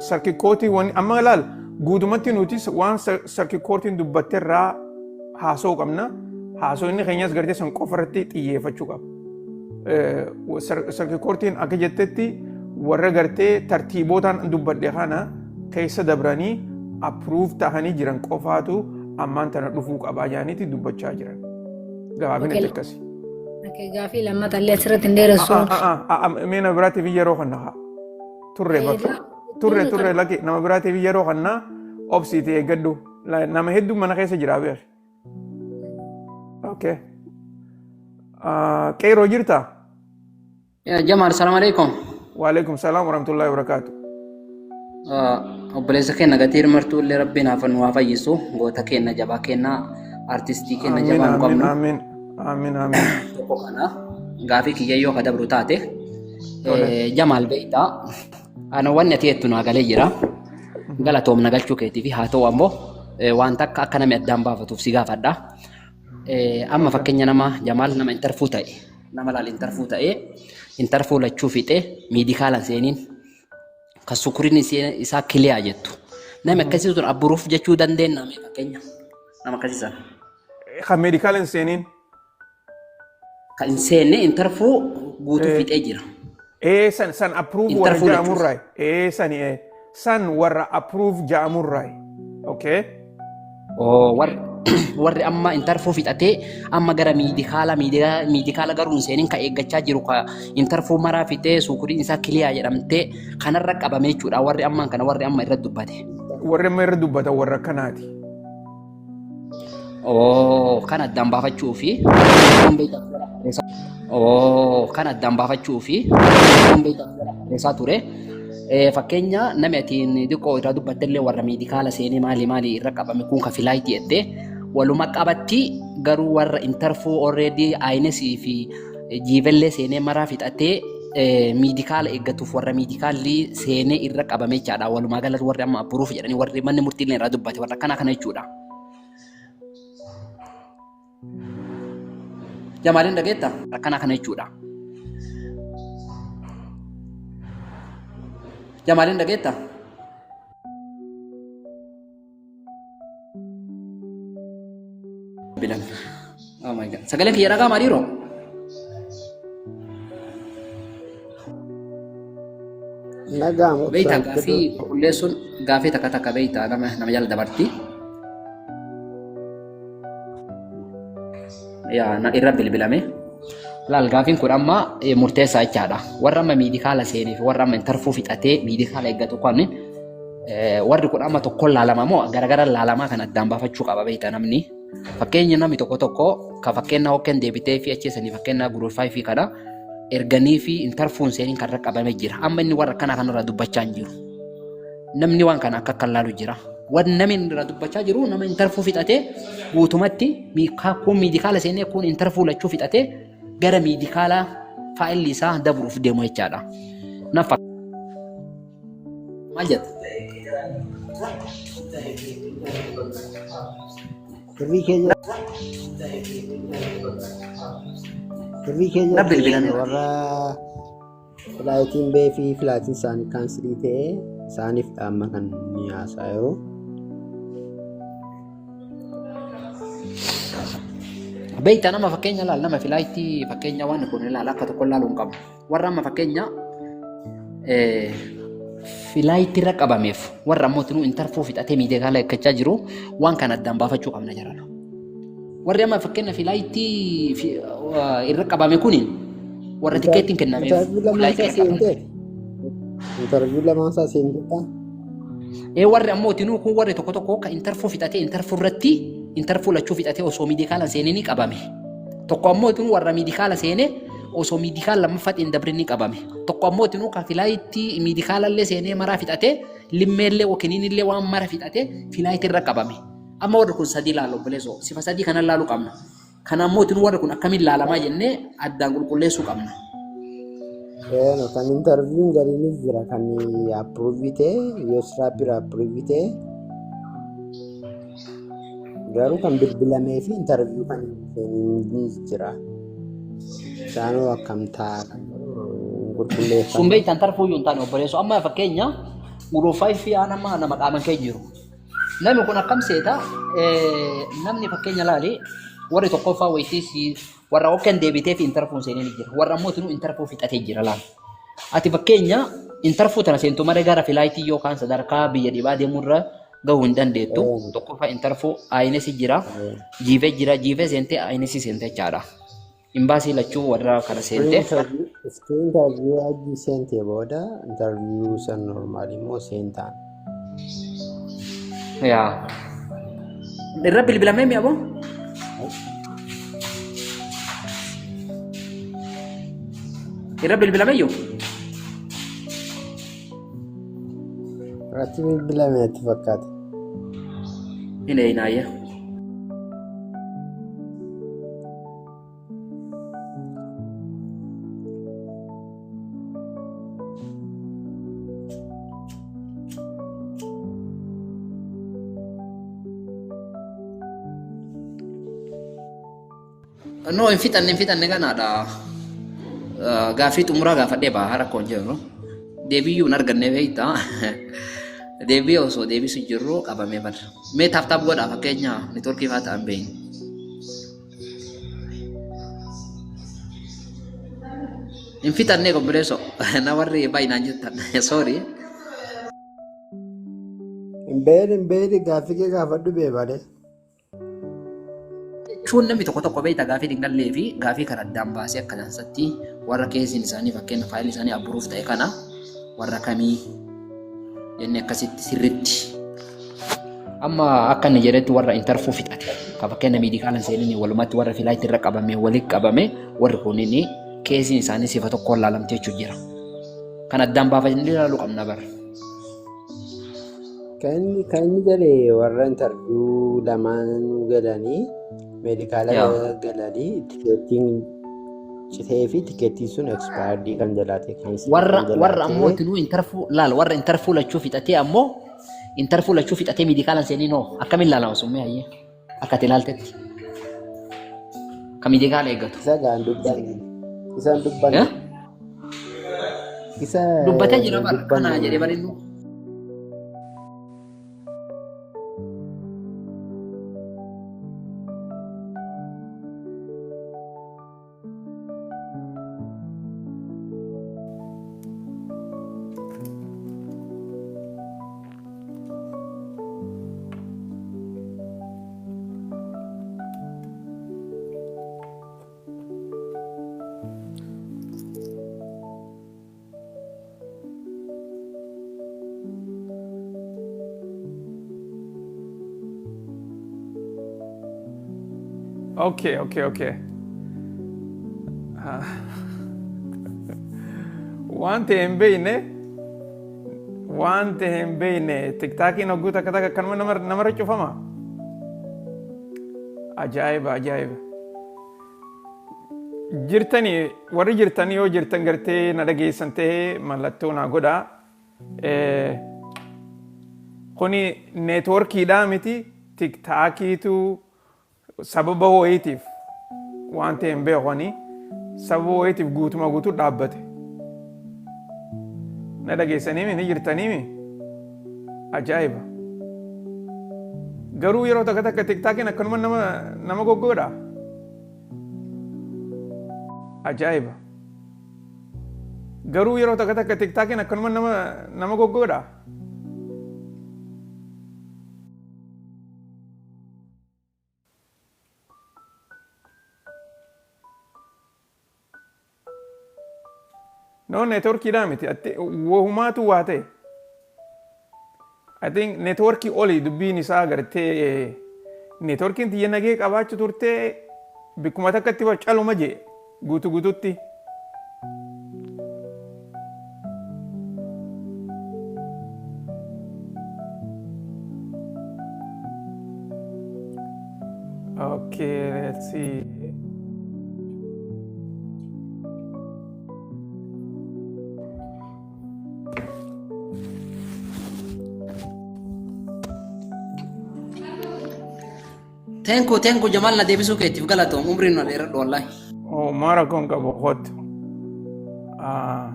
Circuit court-ii wanni amma ilaal guutumatti nuti waan circuit court-iin dubbatte irraa haasa'uu qabna. Haasoo inni keenyas gartee san qofa irratti xiyyeeffachuu qaba. Circuit court-iin akka jettetti warra gartee tartiibootaan dubbadhe kana keessa dabranii approve tahanii jiran qofaatu ammaan tana dhufuu qabaa jaaniiti dubbachaa jiran. Gabaabinatti akkasi. Gaafii lammataa illee asirratti hin dheeressu. Mee nama biraatiif yeroo kana haa. Turre bakka. Turre, turre, lakki, nama biraatiif yeroo kana obsiite eeggadhu. Nama hedduu mana keessa jira beek. Okay. Qeeroo jirtaa? Ya Jamal, salam alaikum. Waalaikum salaam warahmatullahi wabarakatuh. Obboleessa keenya gatii hirmartuu illee Rabbiin haa fannu, haa fayyisu. Goota keenya, jabaa keenya, artistii keenya jabaa nu qabnu. Amiin, amiin, amiin. Tokko kana gaafii kiyyayyoo ka dabru taate. Jamaal, beektaa, ana wanni ati jettu naa galee jira. Galatoomna galchuu keetii fi haa ta'u ammoo wanta akka namni addaan baafatuuf si gaafadha. Amma fakkeenya nama Jamaal, nama interview ta'e, nama laal interview ta'e, interview lachuu fixee medical-an seeniin kan sukuriin isaa clear jettu. Namni akkasii sun approve jechuu dandeenya mee fakkeenya nama akkasii sana? Kan medical-a hin seeniin. Kan hin seenne, interview guutuu fixee jira. Ee, san approve warra Interview ja'amurraay. Ee, sani, ee. San warra approve ja'amurraay. Okay. Oo, warri amma interview fixatee amma gara medical-a medical-a garuu hin seenin, ka eeggachaa jiru, ka interview maraa fixee sukuriin isaa clear jedhamtee kanarra qabame jechuudha, warri ammaan kana warri amma irratti dubbate. Warri amma irra dubbatan warra akkanaati. Oo, kan addaan baafachuu fi oo kan addaan baafachuu fi isaa ture. Fakkeenya namni atiin xiqqoo irraa dubbattellee warra medical-a seenee maali maali irra qabame kun ka flight-ii jettee waluma qabatti, garuu warra interview already INS fi GV-llee seenee maraa fixatee medical-a eeggatuuf warra medical-li seenee irra qabame jechaadha. Walumaa galatti warri amma approve jedhanii warri manni murtiillee irraa dubbate warra akkana kana jechuudha. Jamaaliin dhageetta? Akkana kana jechuudha. Jamaaliin dhageetta? Bilan. Oh my God. Sagaleen kiyya dhagaa maaliiroo? Nagaamu. Beektaa, gaafii qulqulleessuun gaafii takka takka beektaa nama jala dabarti. Yaa na irra bilbilame. Laal, gaafiin kun amma murteessaa jechaadha. Warra amma medical-a seenee fi warra amma interview fixatee medical-a eeggatu kan warri kun amma tokkoon laalamaa moo garagara laalamaa kan addaan baafachuu qaba beektaa namni. Fakkeenya namni tokko tokko ka fakkeenya hokkeen deebitee fi acheessanii fakkeenya group 5 kana erganii fi interview-n seeniin kan irra qabamee jira. Amma inni warra akkanaa kanarraa dubbachaa hin jiru. Namni waan kana akka laalu jira. Waan namni irraa dubbachaa jiru nama interview fixatee guutumatti kun medical-a seenee, kun interview lachuu fixatee gara medical-a file-li isaa dabruuf deemu jechaadha. Nafa maal jetta? Sirrii keenya Na bilbilan. warra flight-iin ba'ee fi flight-iin isaanii cancel-ii ta'ee isaaniif dhaamma kan ni haasaa yeroo. Beektaa, nama fakkeenya laal, nama flight-ii fakkeenya waan kun ilaala akka tokko ilaaluu hin qabu. Warra amma fakkeenya flight-ii irra qabameef warra ammoo tinuu interview fixatee medical-a eeggachaa jiru waan kana addaan baafachuu qabna jedhama. Warri amma fakkeenya flight irra qabame kuni warra tikeettiin kennameef Interview lamaan flight isaa irra qabame. seentee? Interview lamaan isaa seenteedha. Ee, warri ammoo tinuu kun warri tokko tokko ka interview fixatee, interview irratti interview lachuu fixatee osoo medical seenee ni qabame. Tokko ammoo tinuu warra medical seenee osoo medical lammaffaa hin dabrin ni qabame. Tokko ammoo tinuu ka flight medicalallee seenee maraa fixatee, limmeellee wakiniinillee waan mara fixatee flight irra qabame. Amma warri kun sadii laalu, obboleessoo, sifa sadii kanan laaluu qabna. Kana ammoo tinuu warri kun akkamiin laalamaa jennee addaan qulqulleessuu qabna. Eeno, kan interview'n galiinis jira, kan approve ta'e, USRAP irraa approve ta'e, garuu kan bilbilamee fi interview kan hin seeninis jira. Isaanoo akkam ta'a kan jedhu Sun qulqulleeffanna. beektan tarfuu hin taane, obboleessoo. Amma fakkeenya group 5 fi aan amma nama qaaman kee jiru. Namni kun akkam seeta? Namni fakkeenya laali, warri tokkoffaa wayitii si warra okken deebitee fi interview'n seenee ni jira. Warra ammoo tinuu interview fixatee jira laal. Ati fakkeenya interview tana seentu malee gara flight yookaan sadarkaa biyya dhibaa deemurra gahuu hin dandeettu. Tokkoffaa interview INS jira, GV jira, GV seentee INS seentee jechaadha. Embassy lachuu warra kana seentee. Interview hojii seentee booda interview san normal immoo seentaan. Yaa. Irra bilbilamee mi'a boo? Irra bilbilamee iyyuu? Irratti bilbilame natti fakkaata. Hin eeyinaayya. No, hin fixanne, hin fixanne, kanaadha. Gaaffii xumuraa gaafadhee ba'a rakkoon jiru. Deebiyyuu hin arganne beektaa. Deebii osoo deebisu jirru qabamee bada. Mee tap tap godhaa, fakkeenya network fa'aa ta'an beeyni. Hin fixanne, obboleessoo. Na warri baay'inaan jirtan. Sorry. Hin beeni, hin beeni, gaaffii kee gaafadhu bee malee. Jechuun namni tokko tokko beektaa gaafii hin gallee fi gaafii kana addaan baasee akka dansatti warra caseiin isaanii fakkeenya faayilii isaanii approve ta'e kana warra kamii jennee akkasitti sirritti. Amma akka inni jedhetti warra interview fixate ka fakkeenya medical seenini walumatti warra flight irra qabame walitti qabame, warri kunniin caseiin isaanii sifa tokkoon laalamte jechuun jira. Kan addaan baafannee ilaaluu qabna bara. Kan inni jedhe warra interview lamaan galanii medical galanii tikeettiin citee fi tikeettiin sun expired kan jalaa ta'e kan Warra kan jalaa warra ammoo ta'e. tinuu interview laal, warra interview lachuu fixatee, ammoo interview lachuu fixatee medical seenii noo akkamiin laalama sun? Mee hayyee, akka ati ilaaltetti ka medical eeggatu. Isa gaan dubbanne. Isaan dubbanne. Eh? Isa Dubbatee jira bara dubbanne. kana jedhee barinnu. Okay. Waan ta'e hin beekne, waan ta'e hin beekne, TikTokiin hogguu takka takka akkanuma namarra cufama. Ajaa'iba, ajaa'iba. Jirtanii, warri jirtanii, yoo jirtan gartee na dhageessan ta'ee mallattoo naa godhaa. Kuni networkiidhaa miti, TikTokiitu sababa wayiitiif, waan ta'e hin beeku ani, sababa wayiitiif guutuma guutuu dhaabbate. Na dhageessaniimi? Ni jirtaniimi? Ajaa'iba. Garuu yeroo takka takka TikTokiin akkanuma nama goggoodha. Ajaa'iba. Garuu yeroo takka takka TikTokiin akkanuma nama goggoodha. No, networkiidhaa miti. Wahumaatu waa ta'e. I think networkii olii dubbiin isaa gartee networkiin tiyya nagee qabaachuu turtee bikkuma takkatti bar caluma jee guutu guututti. Okay, let's see. Thank you, thank you Jamal na deebisuu keetiif galatoom umriin na dheeradhu wallahi. Oh, mara kun qabu hot. Ah.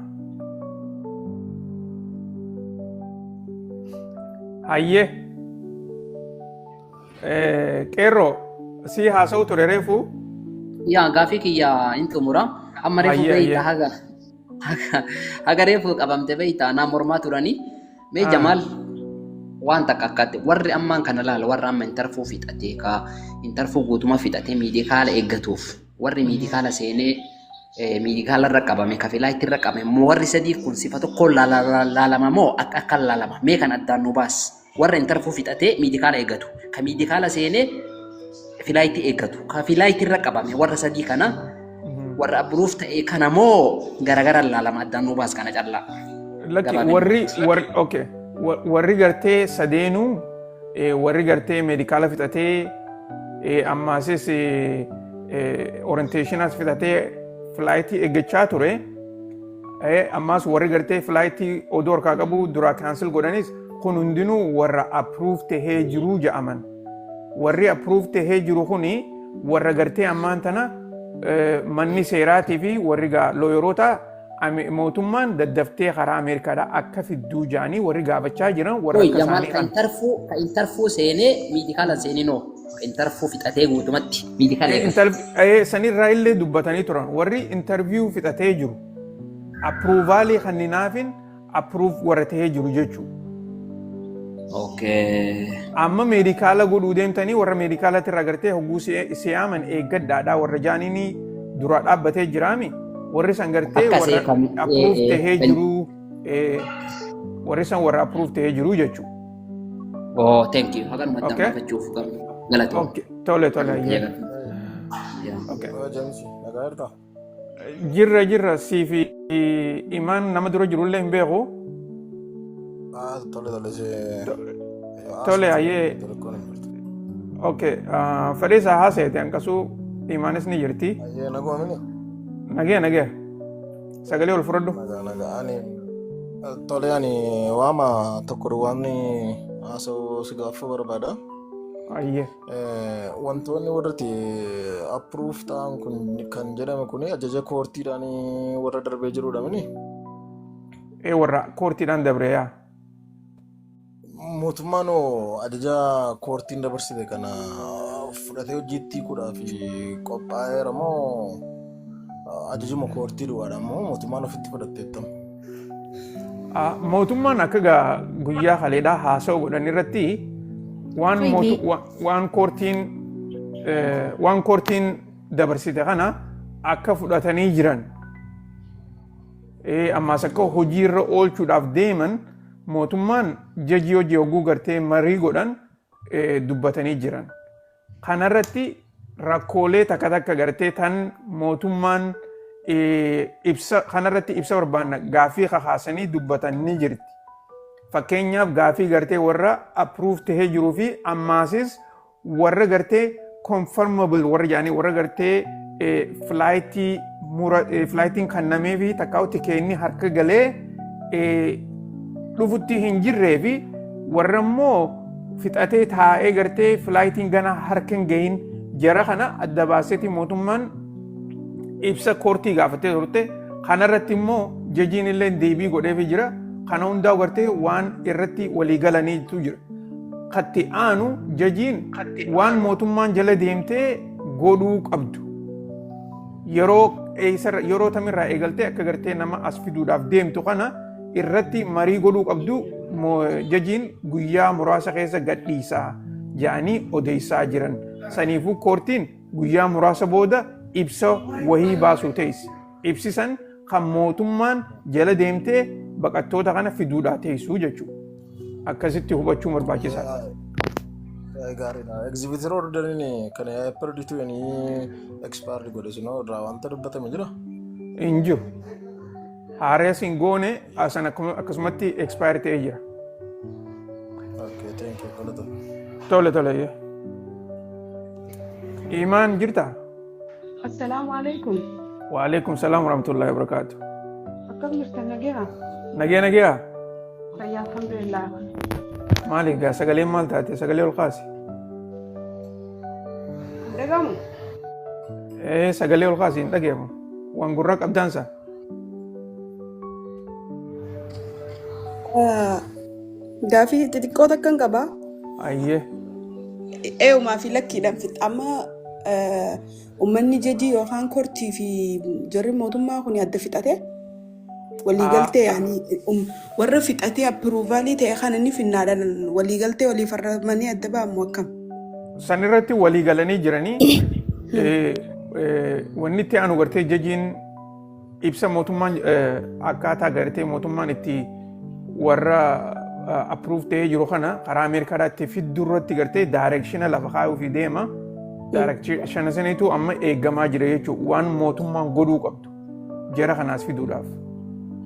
Hayyee. Qeerroo si haasa'u ture reefu. Yaa gaafii kiyya hin xumura. Amma reefu Hayyee beeyta hayyee. haga reefu qabamte beeyta naa mormaa turanii. Mee Jamaal waan takka akkatti warri ammaan kana laala warra amma interview fixatee ka interview guutuma fixatee medicala eeggatuuf warri medicala seenee medicala irra qabame ka flight irra qabame moo warri sadii kun sifa tokkoon laalama moo akka akkan laalama mee kan addaan nu baas warra interview fixatee medicala eeggatu ka medicala seenee flight eeggatu ka flight irra qabame warra sadii kana warra approve ta'e kana moo garagaran laalama addaan nu baas kana callaa. Lakki Gabaabinaan. Warri warri okay warri gartee sadeenuu warri gartee medicala fixatee ammaasis orientationas fixatee flightii eeggachaa ture, ammaas warri gartee flightii odoo harkaa qabu duraa cancel godhanis kun hundinuu warra approve tahee jiruu ja'aman. Warri approve tahee jiru kuni warra gartee ammaan tana manni seeraatii fi warri gaa lawyeroota mootummaan daddaftee karaa Ameerikaadhaa akka fidduu ja'anii warri gaafachaa jiran warra Oi, akka Jamal isaanii ka kana. Interview ka interview seenee medicala seeninoo ka interview fixatee guutumatti medicala eeggatu. Sanirraa illee dubbatanii turan warri interview fixatee jiru approvalii kanninaafin approve warra tahee jiru jechuudha. Amma medicala godhuu deemtanii warra medicalatti irraa gartee hogguu siyaaman eeggadhaadhaa warra jaaniinii dura dhaabbatee jiraami warri san gartee Akka warra seekam approve tahee jiru warri san warra approve tahee jiru jechuudha. Oh, thank you. Haganuma Okay. gaaffachuuf galatoom. Okay. Tole tole hayyee. Okay. James, nagaa jirtaa? Jirra jirra, sii fi imaan nama dura jirullee hin beeku. Ah, tole tole si. Tole hayyee. Rakkoon hin jirtu. Okay. Fedhii isaa haaseete hanqasuu imaanis ni jirti. Hayyee, naguma mini? Nagee nagee. Sagalee ol fudhadhu. Nagaa nagaa. Ani tole, ani waama tokko duwwaamni haasa'uu si gaafachuu barbaada. Hayyee. Wantoonni warratti approve ta'an kun kan jedhame kun ajaja courtiidhaan warra darbee jirudha mini? Ee, warra courtiidhaan dabre yaa. Mootummaan ajaja courtiin dabarsite kana fudhatee hojiitti hiikuudhaaf qophaa'eera moo ajajuma courtii duwwaadha moo mootummaan ofitti fudhatteettamu? Mootummaan akka gaa guyyaa kaleedhaa haasa'u godhan irratti waan waan courtiin waan courtiin dabarsite kana akka fudhatanii jiran ammaas akka hojiirra oolchuudhaaf deeman mootummaan jajii hojii hogguu gartee marii godhan dubbatanii jiran. Kanarratti rakkoolee takka takka gartee tan mootummaan ibsa kanarratti ibsa barbaanna gaaffii kakaasanii dubbatan ni jirti. Fakkeenyaaf gaafii gartee warra approve tahee jiruu fi ammaasis warra gartee confirmable warra jedhanii warra gartee flightii mura flightiin kannamee fi takkaa'u tikeenni harka galee dhufutti hin jirree fi warra immoo fixatee taa'ee gartee flightiin gana harka hin gahin jara kana adda baaseeti mootummaan ibsa courtii gaafattee turte. Kanarratti immoo jajiin illee deebii godheefii jira. Kana hundaa gartee waan irratti walii galaniitu jira. Katti aanu jajiin waan mootummaan jala deemtee godhuu qabdu. Yeroo eessarra yeroo tamirraa eegaltee akka gartee nama as fiduudhaaf deemtu kana irratti marii godhuu qabdu jajiin guyyaa muraasa keessa gadhiisaa jedhanii odeessaa jiran. Saniifuu courtiin guyyaa muraasa booda ibsa wahii baasuu teessi. Ibsi san Kan mootummaan jala deemtee baqattoota kana fiduudhaa teessuu jechuudha. Akkasitti hubachuun barbaachisaadha. Gaariidha. Executive orderiin kan April 20 expired godhe sun irraa wanta dubbatame jira? Hin jiru. Haarees hin goone, san akkasumatti expire ta'ee jira. Okay, thank you. Galata. Tole tole. Imaan jirtaa? Assalaamu alaikum. Waalaikum salaam warahmatullahi wabarakatuh. Akkam jirtan, nagaa? Nagee nagaa. Fayyaa, alhamdulillah. Maali egaa, sagaleen maal taate? Sagalee ol kaasi. Dhagamu? Ee, sagalee ol kaasi, hin dhageemu. Waan gurra qabdaansa. Gaafii xixiqqoo takkan qaba. Ayyee. Eeyumaa fi lakkiidhaan fixa. Amma uummanni jajii yookaan courtii fi jarri mootummaa kun adda fixate waliigaltee yaani warra fixatee approvalii ta'e kana ni finnaadhaan waliigaltee walii farramanii adda ba'amu akkam? San irratti walii galanii jiranii, wanni itti aanu gartee jajiin ibsa mootummaan akkaataa gartee mootummaan itti warra approve ta'ee jiru kana karaa Ameerikaadhaa itti fidduu irratti gartee directiona lafa kaayuu fi deema. Directiona saniitu amma eeggamaa jira jechuudha, waan mootummaan godhuu qabdu jara kanaas fiduudhaaf.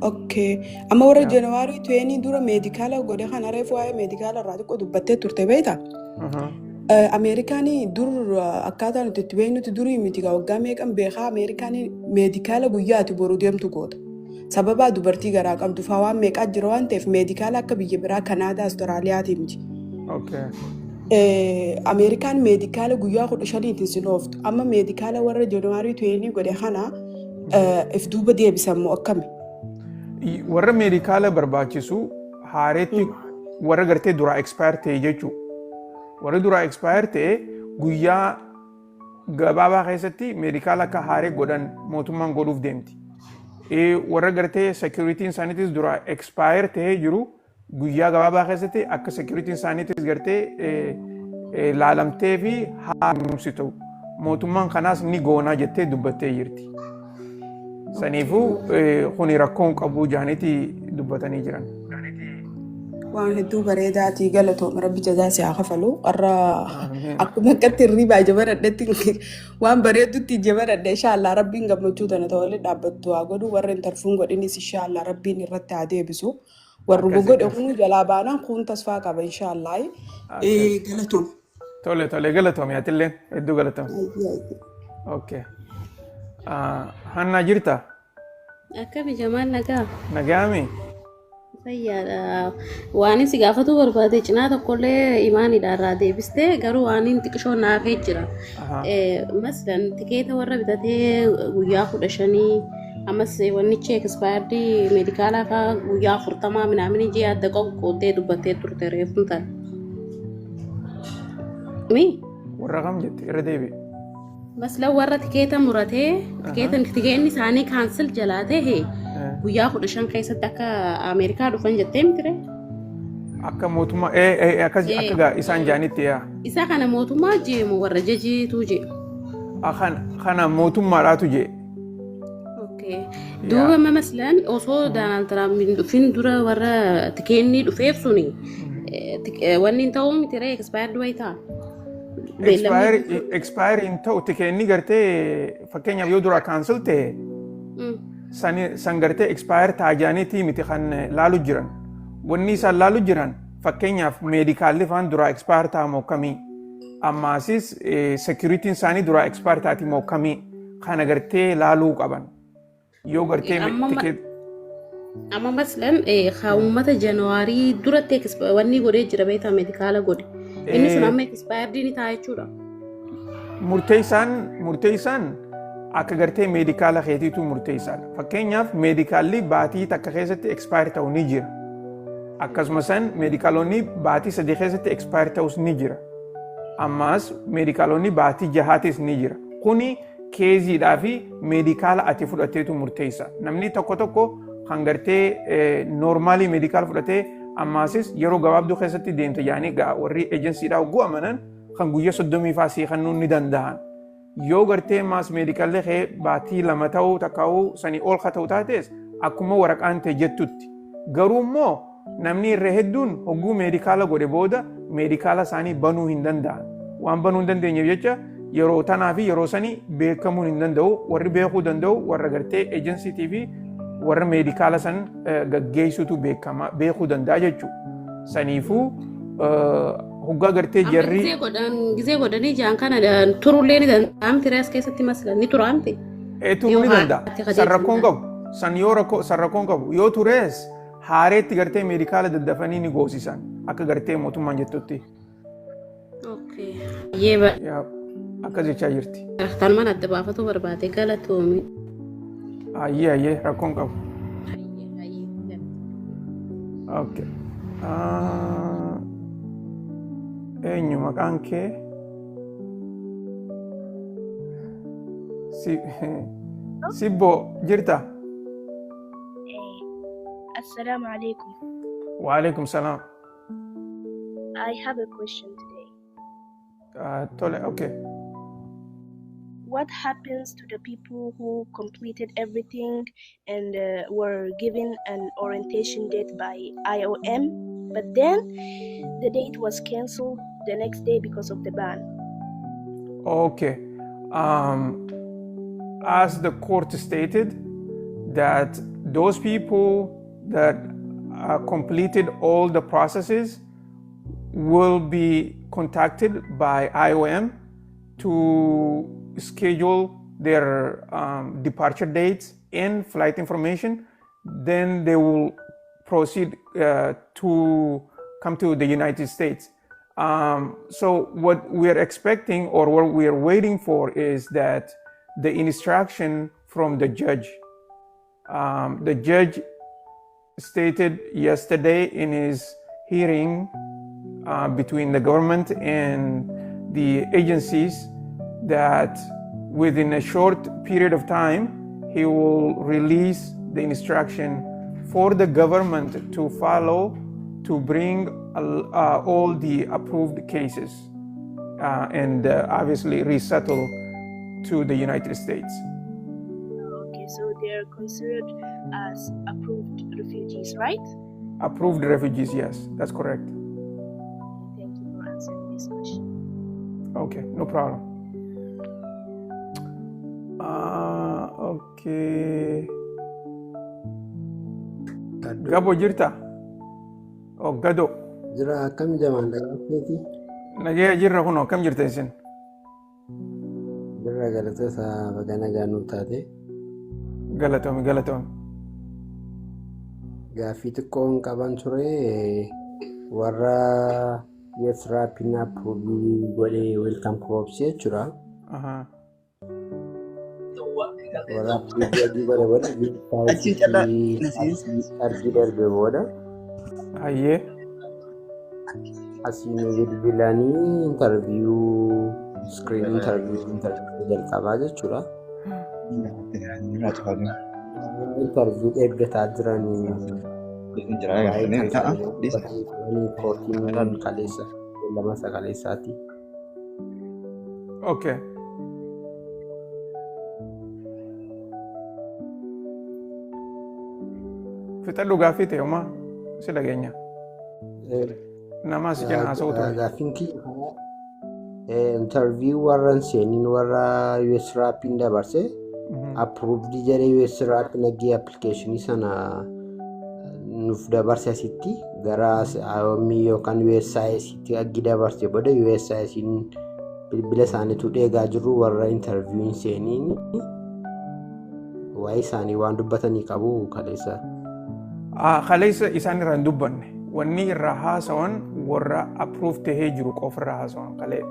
Okay. Amma warra January 20 dura medicala godhe kana, reefu waa'ee medicala irraa xiqqoo dubbattee turte, beektaa? Ameerikaan dur akkaataa nuti itti beeknutti durii miti gaa, waggaa meeqan beekaa, Ameerikaan medicala guyyaa ati boru deemtu goota. Sababa dubartii garaa qabdu faa waan meeqaa jira waan ta'eef, medicala akka biyya biraa Kanaadaa, Awustiraaliyaati miti. Ameerikaan medicala guyyaa 15tiin sin ooftu. Amma medicala warra January 20 godhe kana if duuba deebisan moo akkami? Warra medicala barbaachisu haareetti, warra gartee duraa expire ta'e jechuudha. Warra duraa expire ta'e guyyaa gabaabaa keessatti medicala akka haaree godhan mootummaan godhuuf deemti. Warra gartee securityn isaaniitis duraa expire ta'ee jiru guyyaa gabaabaa keessatti akka securityn isaaniitis gartee laalamtee fi haaromsitu mootummaan kanaas ni goonaa jettee dubbattee jirti. Saniifuu kuni rakkoon qabu jaaniiti dubbatanii jiran. Waan hedduu bareedaatii, galatoom, rabbi jazaa si haa kafalu. Har'a akkuma akkatti hirribaa ija baradhetti waan bareedutti ija baradhe. Inshaallah rabbiin gammachuu tana ta'ollee dhaabbattu haa godhu. Warra interviewun godhinis inshaallah rabbiin irratti haa deebisu. Warri godhe kun jalaa baanaan kun tasfaa qaba inshaallah. Galatoom. Tole tole, galatoom, atillee hedduu galatoom. Okay. Hannaa jirta? Akkami Jamaal, nagaa? Nagaami? Fayyaadha. Waan si gaafatu barbaade cinaa tokkollee imaanidha irraa deebistee, garuu waan inni xiqqishoo naafee jira. Masalan tikeeta warra bitatee guyyaa 15, ammas wannichi expired medicalaa fa'aa guyyaa 40 minaamin ji'a adda qoqqooddee dubbattee turte reefuun tana. Mi? Warra kam jette? Irra deebi. Masalan warra tikeeta muratee tikeenni isaanii cancel jalaa ta'e guyyaa 15 keessatti akka Ameerikaa dhufan jettee mitire? Akka mootummaa akkas akka isaan jaanitti yaa. Isa kana mootummaa jeemu warra jajiitu jee. Kana mootummaadhaatu jee. Duuba masalan osoo Donald Trump hin dhufin dura warra tikeenni dhufeef suni wanni hin ta'uu mitire, expired wayi ta'a? Expire hin ta'u. Tikeenni gartee fakkeenyaaf yoo dura cancel ta'e san gartee expire ta'a jaaniitii miti kan laalu jiran. Wanni isaan laalu jiran fakkeenyaaf medicalli faan duraa expire ta'a moo kamii? Ammaasis securityn isaanii duraa expire taati moo kamii? Kana gartee laaluu qaban. Yoo gartee tikeet Amma masalan uummata January duratti wanni godhee jira beektaa, medicala godhe. Inni sun amma expired ni ta'a jechuudha. Murteessaan akka gartee medicala keetiitu murteessaadha. Fakkeenyaaf medicalli baatii takka keessatti expire ta'u ni jira. Akkasuma san medicalonni baatii 3 keessatti expire ta'us ni jira. Ammaas medicalonni baatii 6tis ni jira. Kuni caseiidhaa fi medicala ati fudhatteetu murteessa. Namni tokko tokko kan gartee normalii medicala fudhatee ammaasis yeroo gabaabduu keessatti deemte jaanii gaa warri agencydhaa hogguu amanan kan guyyaa 30 faa sii kennuu ni danda'an. Yoo gartee maas medicalli kee baatii 2 ta'uu takkaa'uu sanii ol ka ta'u taates akkuma waraqaan ta'e jettutti. Garuu immoo namni irra hedduun hogguu medicala godhe booda medicala isaanii banuu hin danda'an. Waan banuu hin dandeenyeef jecha yeroo tanaa fi yeroo sanii beekamuu hin danda'u. Warri beekuu danda'u warra gartee agencytii fi warra medicala san gaggeessutu beekama beekuu danda'a jechuudha. Saniifuu hoggaa gartee Amma jarri gizee godhanii jaan kana turullee ni danda'amti as keessatti masla ni turaamti. Turuu Yoo ni danda'a. haati San kadeessan rakkoon qabu. San yoo rakkoo san rakkoon qabu. Yoo turees haareetti gartee medicala daddafanii ni goosisan akka gartee mootummaan jettutti. Okay. Yee. Yaa, akkas jechaa jirti. Tanumaan adda baafatu barbaade, galatoomi. Ayyee, ayyee, rakkoon qabu. Hayyee, hayyee. Okay. Ah, eenyu maqaan kee? Si Sibboo jirta? Assalamu alaikum. Waalaikum salaam. I have a question today. Tole, okay. What happens to the people who completed everything and were given an orientation date by IOM, but then the date was cancelled the next day because of the ban? Okay. As the court stated, that those people that completed all the processes will be contacted by IOM to schedule their departure dates and flight information. Then they will proceed to come to the United States. So what we are expecting or what we are waiting for is that the instruction from the judge. The judge stated yesterday in his hearing between the government and the agencies that within a short period of time, he will release the instruction for the government to follow to bring all the approved cases and obviously resettle to the United States. Okay, so they're considered as approved refugees, right? Approved refugees, yes, that's correct. Thank you for answering this question. Okay, no problem. Okay. Gabo jirta? Oh, Gado. Jira, akkam jamaan dhagaafeeti? Nagaya jirra kunoo, akkam jirta isin? Jirra, galata isaa, baga nagaa nuuf taate. Galatoomi, galatoomi. Gaaffii xiqqoon qaban ture, warra USRAPiin approve godhee Welcome Corps jechuudha. Warra approve godhe booda Achi callaa na argii darbe booda asii nu bilbilanii interview, screen interview jalqabaa jechuudha. Interview eeggataa jiranii waa'ee kan isaanii dubbatanii turanii courtiin kaleessa lama sagaleessaati. Okay. Fixadhu gaaffii ta'e, homaa si dhageenya. Nama si cina haasa'u ture. Gaaffiin kiyya interview warra hin seeniin, warra USRAPiin dabarse approved jedhee USRAP naggee applicationii sana nuuf dabarse, asitti gara IOM yookaan USCIS tti aggi dabarse booda USCIS bilbila isaaniitu dheegaa jiru, warra interview hin seeniin waa'ee isaanii waan dubbatanii qabu kaleessa. Kaleessa isaan irraa hin dubbanne. Wanni irraa haasawan warra approve tahee jiru qofa irraa haasawan kalee.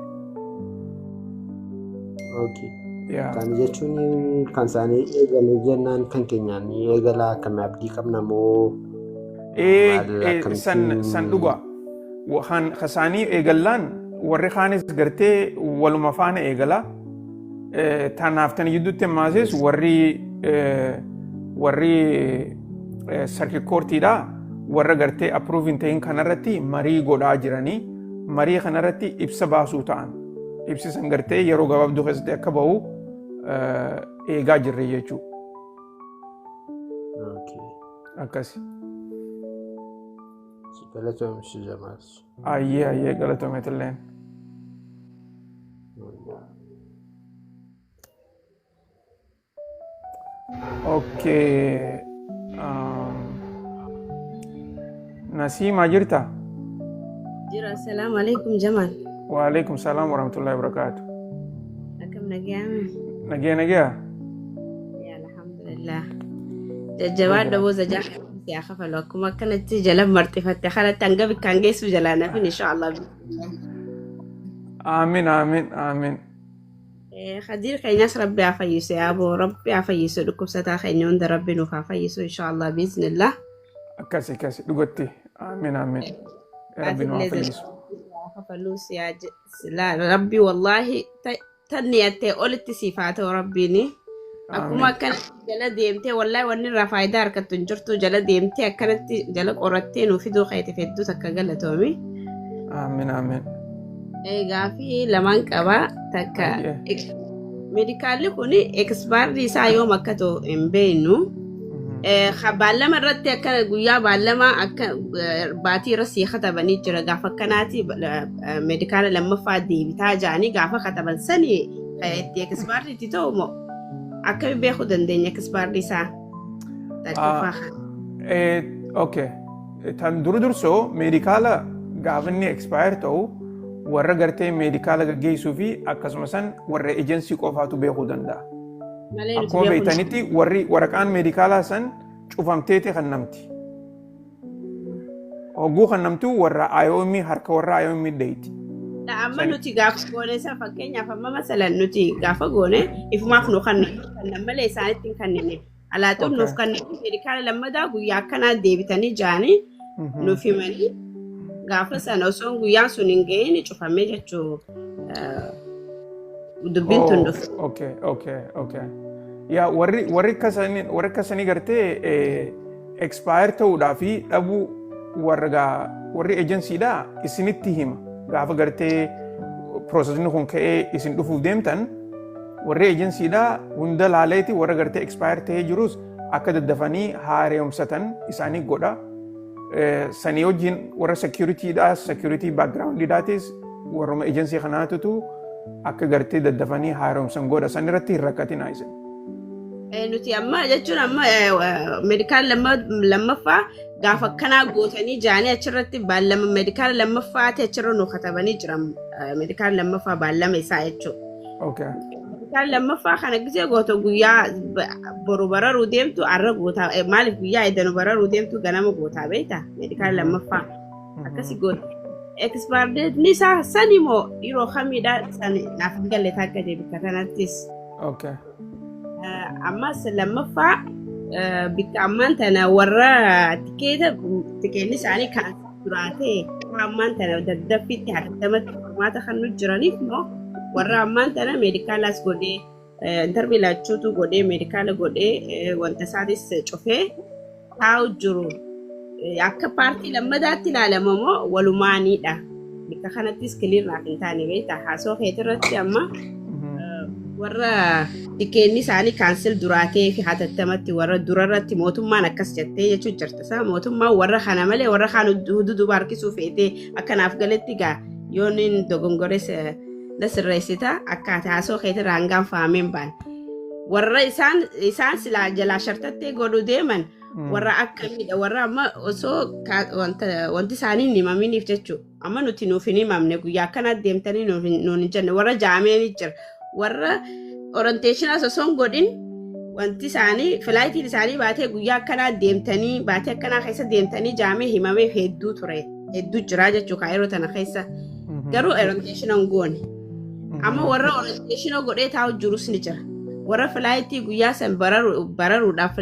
Okay. Kan jechuun kan isaanii eegalee jennaan kan keenyaan ni eegala, akkamii abdii qabna moo maal? San dhugaa. Kan isaanii eegallaan warri kaanis gartee waluma faana eegala. Tanaaf tana gidduutti ammaasis warri circuit courtiidha warra gartee approve hin ta'in kanarratti marii godhaa jiranii, marii kanarratti ibsa baasuu ta'an. Ibsi san gartee yeroo gabaabduu keessatti akka bahu eegaa jirre jechuudha. Akkasi. Galatoomsi Jamaal. Ayyee, ayyee, galatoomeetilleen. Okay. Nasiima, jirta? Jira, assalaamu alaikum Jamal. Waalaikum salaam warahmatullahi wabarakatuh. Akkam, nagayaame? Nagaya, nagaya. Yaa, alhamdulillah. Jajjabaadha booza jaa yaa kafalu akkuma akkanatti jala marxifatte kanatti hanga bikkaan geessu jalaa nafin insha Allah. Aamin, aamin, aamin. Khadiir keenyas Rabbi haa fayyisu, yaa boo, Rabbi haa fayyisu, dhukkubsataa keenya hunda Rabbi nuuf haa fayyisu insha Allah biiznillah. Akkasi, akkasi, dhugatti. Aamin, aamin. Rabbi nu haa fayyisu. Kafaluu silaa Rabbi wallaahi tan niyattee olitti siif haa ta'u Rabbiini. Akkuma akkanatti jala deemtee, wallaahi wanni irraa faayidaa harkattu hin jirtu, jala deemtee akkanatti jala qorattee nuuf fiduu keetiif hedduu takka galatoomi. Aamin, aamin. Gaafii lamaan qabaa. Takka, medicalli kun expired isaa yoom akka ta'u hin beeknu. Baallama irratti akka guyyaa baallama akka baatii irra sii katabanii jira, gaafa akkanaati medicala lammaffaa deebitaa ja'anii gaafa kataban sani itti expired itti ta'u moo akkami beekuu dandeenya expired isaa? Takkaffaa kana. Okay. Tan dura dursoo medicala gaafa inni expire ta'u warra gartee medicala gaggeessuu fi akkasuma san warra ejensii qofaatu beekuu danda'a. Malee nuti Akkuma beekuu beektanitti warri waraqaan medicalaa san cufamteeti kan namti. Hogguu kan namtu warra IOM, harka warra IOM deeyti. Amma nuti gaafa goone isa, fakkeenyaaf amma masalan nuti gaafa goone ifumaaf nu kannan malee isaanitti hin kennine. Alaaxuun nuuf kanneen medicala lammadaa guyyaa akkanaa deebitanii ja'anii nuuf himanii, gaafa sana osoo guyyaan sun hin ga'iin cufamee jechuu dubbiin tun dhufe. Okay. Yaa, warri akkasanii gartee expire ta'uudhaa fi dhabuu warra gaa warri agencyidhaa isinitti hima. Gaafa gartee processni kun ka'ee isin dhufuuf deemtan, warri agencyidhaa hunda laaleeti warra gartee expire ta'ee jirus akka daddafanii haaromsatan isaanii godha. Sanii wajjin warra securityidhaa, security backgroundidhaatis warruma agency kanaatutu akka gartee daddafanii haaromsan godha. San irratti hin rakkatinaa isin. Nuti amma jechuun amma medicala lammaffaa gaafa akkanaa gootanii jaanii achirratti baallama medicala lammaffaati achirra nu katabanii jiran, medicala lammaffaa baallama isaa jechuudha. Medicala lammaffaa kana gisee gootu guyyaa boru bararuu deemtu arra gootaa, maaliif guyyaa edanu bararuu deemtu ganama gootaa beektaa, medicala lammaffaa akkasi goota. Expired dateni isaa sani moo yeroo kamiidha sani naaf hin galle takka deebika kanattis. Ammas lammaffaa, bikka ammaan tana warra tikeeta tikeenni isaanii kan duraatee ammaan tana daddaffiitti hatattamatti furmaata kan nu jiraniif moo warra ammaan tana medicalas godhee, interview laachuutu godhee, medicala godhee, wanta isaatis cufee taa'u jiru akka paartii lammadaatti ilaalama moo walumaaniidha? Bikka kanattis clear naaf hin taane beektaa haasoo keetirratti. Amma warra tikeenni isaanii cancel duraatee fi hatattamatti warra durarratti mootummaan akkas jettee jechuun jirta. Isaa mootummaan warra kana malee warra kaan duduba harkisuu feetee akkanaaf galetti gaa yoon inni dogongores na sirreessita, akkaataa haasoo keetirraa hangaan fahameen baan. Warra isaan silaa jalaa shartattee godhuu deeman warra akkamiidha? Warra amma osoo wanti isaanii hin himaminiif jechuudha. Amma nuti nuuf hin himamne, guyyaa akkanaa deemtanii nuun hin jenne warra jaameen jira. Warra orientationas osoo hin godhin wanti isaanii flightiin isaanii baatee guyyaa akkanaa deemtanii, baatee akkanaa keessa deemtanii jaamee himamee hedduu ture. Hedduu jira jechuudha yeroo tana keessa. Garuu orientation hin goone. Amma warra orientation godhee taa'u jirus ni jira. Warra flightii guyyaa san bararuudhaaf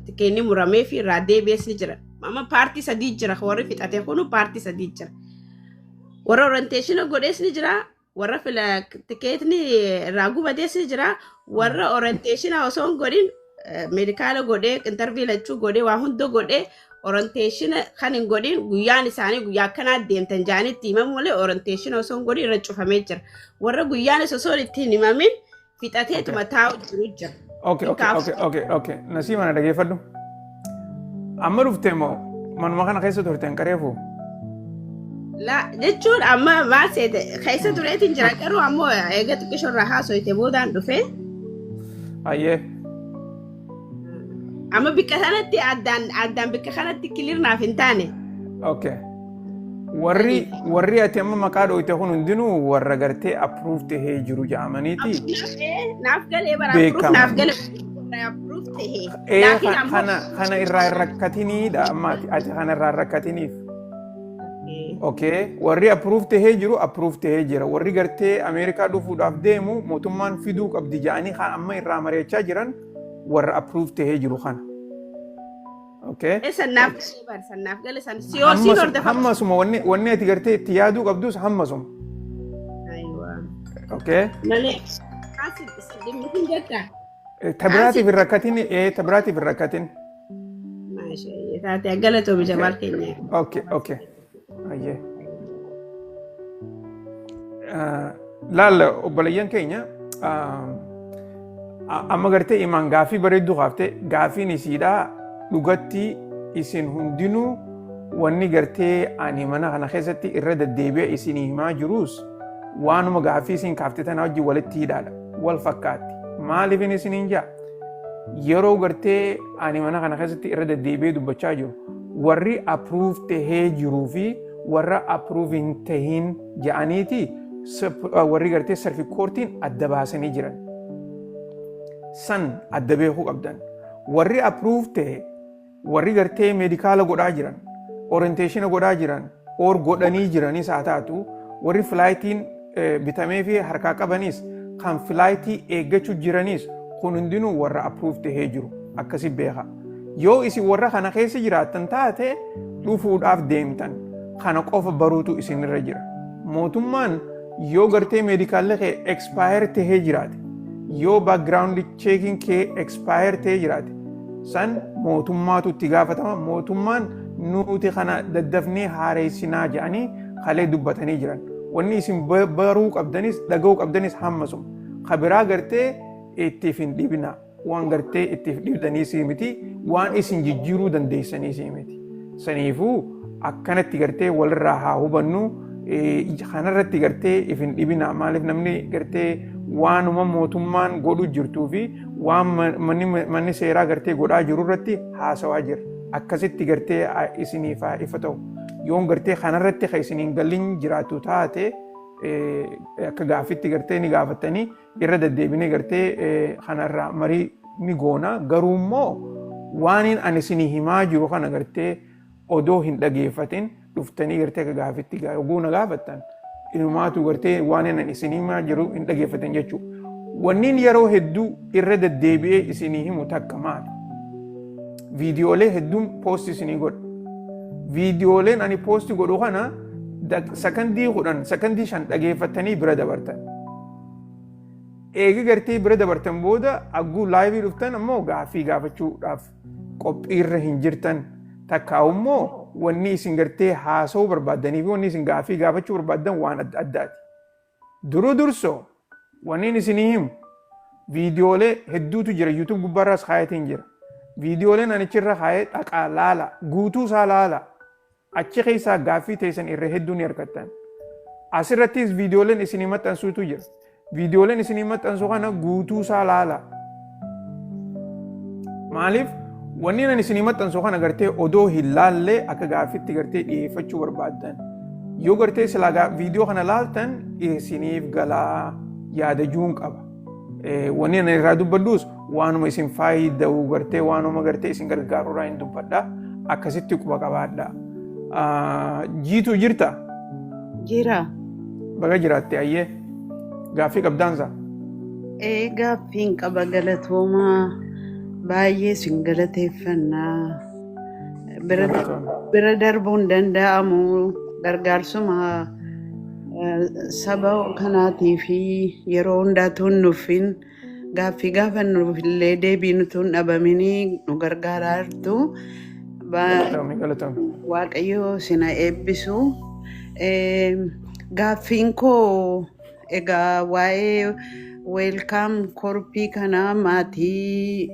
tikeenni muramee fi irraa deebi'es ni jira. Amma paartii sadii jira, warri fixate kunu paartii sadii jira. Warra orientation godhees ni jira. Warra tikeetni irraa gubatees ni jira. Warra orientation osoo hin godhin medicala godhee, interview lachuu godhee, waa hunda godhee. Orientation kan hin godhin guyyaan isaanii guyyaa akkanaa deemtan jaanii itti himamu malee orientation osoo hin godhin irra cufamee jira. Warra guyyaan isa osoo itti hin himamin fixateetuma taa'u jiru jira. Okay. Nasiima, na dhageeffadhu. Amma dhuftee moo manuma kana keessa turteen qareefu? La jechuun amma maal seete, keessa tureetiin jira, garuu ammoo eega xiqqisho irraa haasoyte boodaan dhufe. Ayyee. Amma bikka sanatti addaan addaan bikka kanatti clear naaf hin taane. Okay. Warri ati amma maqaa dhooyte kun hundinuu warra gartee approve tahee jiru jedhamaniiti. Naaf galee bara approve Beekama. Naaf galee approve tahee. Ee. Laakiin ammoo Kana irraa hin rakkatiniidha, amma ati kana irraa hin rakkatiniif. Okay. Warri approve tahee jiru approve tahee jira. Warri gartee Ameerikaa dhufuudhaaf deemu mootummaan fiduu qabdi jedhanii kan amma irraa mari'achaa jiran warra approve tahee jiru kana. Okay. San naaf galee bara, san naaf gale, san si horsiin hordofa. Hammasuma wanni ati gartee itti yaaduu qabdus hammasuma. Aywa. Okay. Malee kaasi dhimmi hin jettaa? Tabiraatiif hin rakkatin, tabiraatiif hin rakkatin. Maashaa taate, galatoomi Jamaal keenya. Okay. Ayyee. Laal, obboleeyyan keenya, amma gartee imaan gaafii bareedduu kaaftee, gaafiin isiidhaa dhugatti isin hundinuu wanni gartee ani mana kana keessatti irra deddeebi'ee isinii himaa jirus waanuma gaafii isin kaaftee tana wajjin walitti hidhaadha. Wal fakkaatti. Maaliif inni isiniin jaa? Yeroo gartee ani mana kana keessatti irra deddeebi'ee dubbachaa jiru, warri approve tahee jiruu fi warra approve hin tahin ja'aniiti warri gartee circuit courtiin adda baasanii jiran. San adda beekuu qabdan. Warri approve tahe, warri gartee medical godhaa jiran, orientation godhaa jiran, or godhanii jiranis haa taatu, warri flightiin bitamee fi harkaa qabanis, kan flightii eeggachuu jiranis, kun hundinuu warra approve tahee jiru akkasi beeka. Yoo isin warra kana keessa jiraattan taate, dhufuudhaaf deemtan, kana qofa baruutu isinirra jira. Mootummaan yoo gartee medicalli kee expire tahee jiraate, yoo background checking kee expire tahee jiraate, san mootummaatu itti gaafatama. Mootummaan nuti kana daddafnee haareessinaa jedhanii kalee dubbatanii jiran. Wanni isin baruu qabdanis dhaga'uu qabdanis hammasuma. Kabiraa gartee ittiif hin dhibina. Waan gartee ittiif dhibdanii miti, waan isin jijjiiruu dandeessanii miti. Saniifuu akkanatti gartee walirraa haa hubannu, kanarratti gartee if hin dhibina. Maaliif namni gartee waanuma mootummaan godhu jirtuu fi waan manni seeraa gartee godhaa jiru irratti haasawaa jira. Akkasitti gartee isiniif haa ifa ta'u. Yoon gartee kanarratti kan isiniin galin jiraatu taate, akka gaaffitti gartee ni gaafatanii, irra deddeebinee gartee kanarraa marii ni goona. Garuu immoo waan ani isinii himaa jiru kana gartee odoo hin dhageeffatin dhuftanii gartee akka gaaffitti oguu na gaafattan, inumaatu gartee waan ani isinii himaa jiru hin dhageeffatan jechuudha. Wanniin yeroo hedduu irra deddeebi'ee isinii himu takka maali? Viidiyoolee hedduun post isinii godha. Viidiyooleen ani post godhu kana sakandii 10, sakandii 5 dhageeffattanii bira dabartan. Eegi gartee bira dabartan booda agguu live dhuftan ammoo gaaffii gaafachuudhaaf qophiirra hin jirtan. Takkaa immoo wanni isin gartee haasa'uu barbaaddanii fi wanni isin gaaffii gaafachuu barbaaddan waan adda addaati. Duruu dursoo wanni isinii himu, viidiyoolee hedduutu jira, YouTube gubbaarraas kaayatiin jira. Viidiyooleen ani achirra kaayee dhaqaa laala, guutuu isaa laala. Achi keessaa gaaffii teessan irra hedduu ni argattan. Asirrattis viidiyooleen isinii maxxansuutu jira. Viidiyooleen isinii maxxansu kana guutuu isaa laala. Maaliif wanni ani isinii maxxansu kana gartee odoo hin laallee akka gaaffitti gartee dhiyeeffachuu barbaaddan? Yoo gartee silaa viidiyoo kana laaltan isiniif galaa yaada juun qaba. Wanni ani irraa dubbadhus waanuma isin faayida'u, gartee waanuma gartee isin gargaaru irraa hin dubbadha. Akkasitti quba qabaadha. Jiituu, jirta? Jira. Baga jiraatte, ayyee. Gaaffii qabdaansa? Ee, gaaffiin qaba, galatoomaa. Baay'ee isin galateeffannaa. Bira darbuun danda'amu gargaarsuma saba kanaatii fi yeroo hundaatu hin nuffin, gaaffii gaafannuuf illee deebii nutu hin dhabaminii nu gargaaraa jirtu. Galatoomi, galatoomi. Waaqayyo sina eebbisu. Gaaffiin koo egaa waa'ee Welcome Corps kana maatii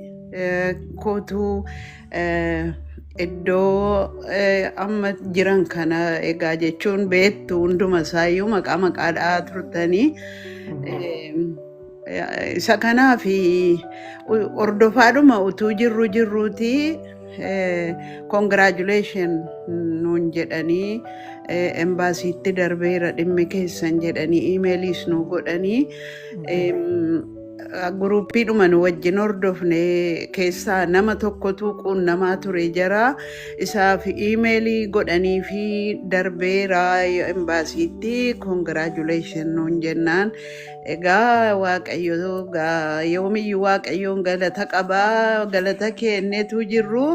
kootu iddoo amma jiran kana egaa jechuun beektu hunduma isaayyuu maqaa maqaadhaa turtanii. Isa kanaaf hordofaadhuma utuu jirru jirruuti congratulation nuun jedhanii, embaasiitti darbeera dhimmi keessan jedhanii, emailiis nu godhanii, groupiidhuma nu wajjin hordofne keessaa nama tokkotu quunnamaa ture jara isaaf emailii godhanii fi darbeera embaasiitti congratulation nuun jennaan, egaa Waaqayyo yoomiyyuu Waaqayyoon galata qabaa, galata kenneetu jirru.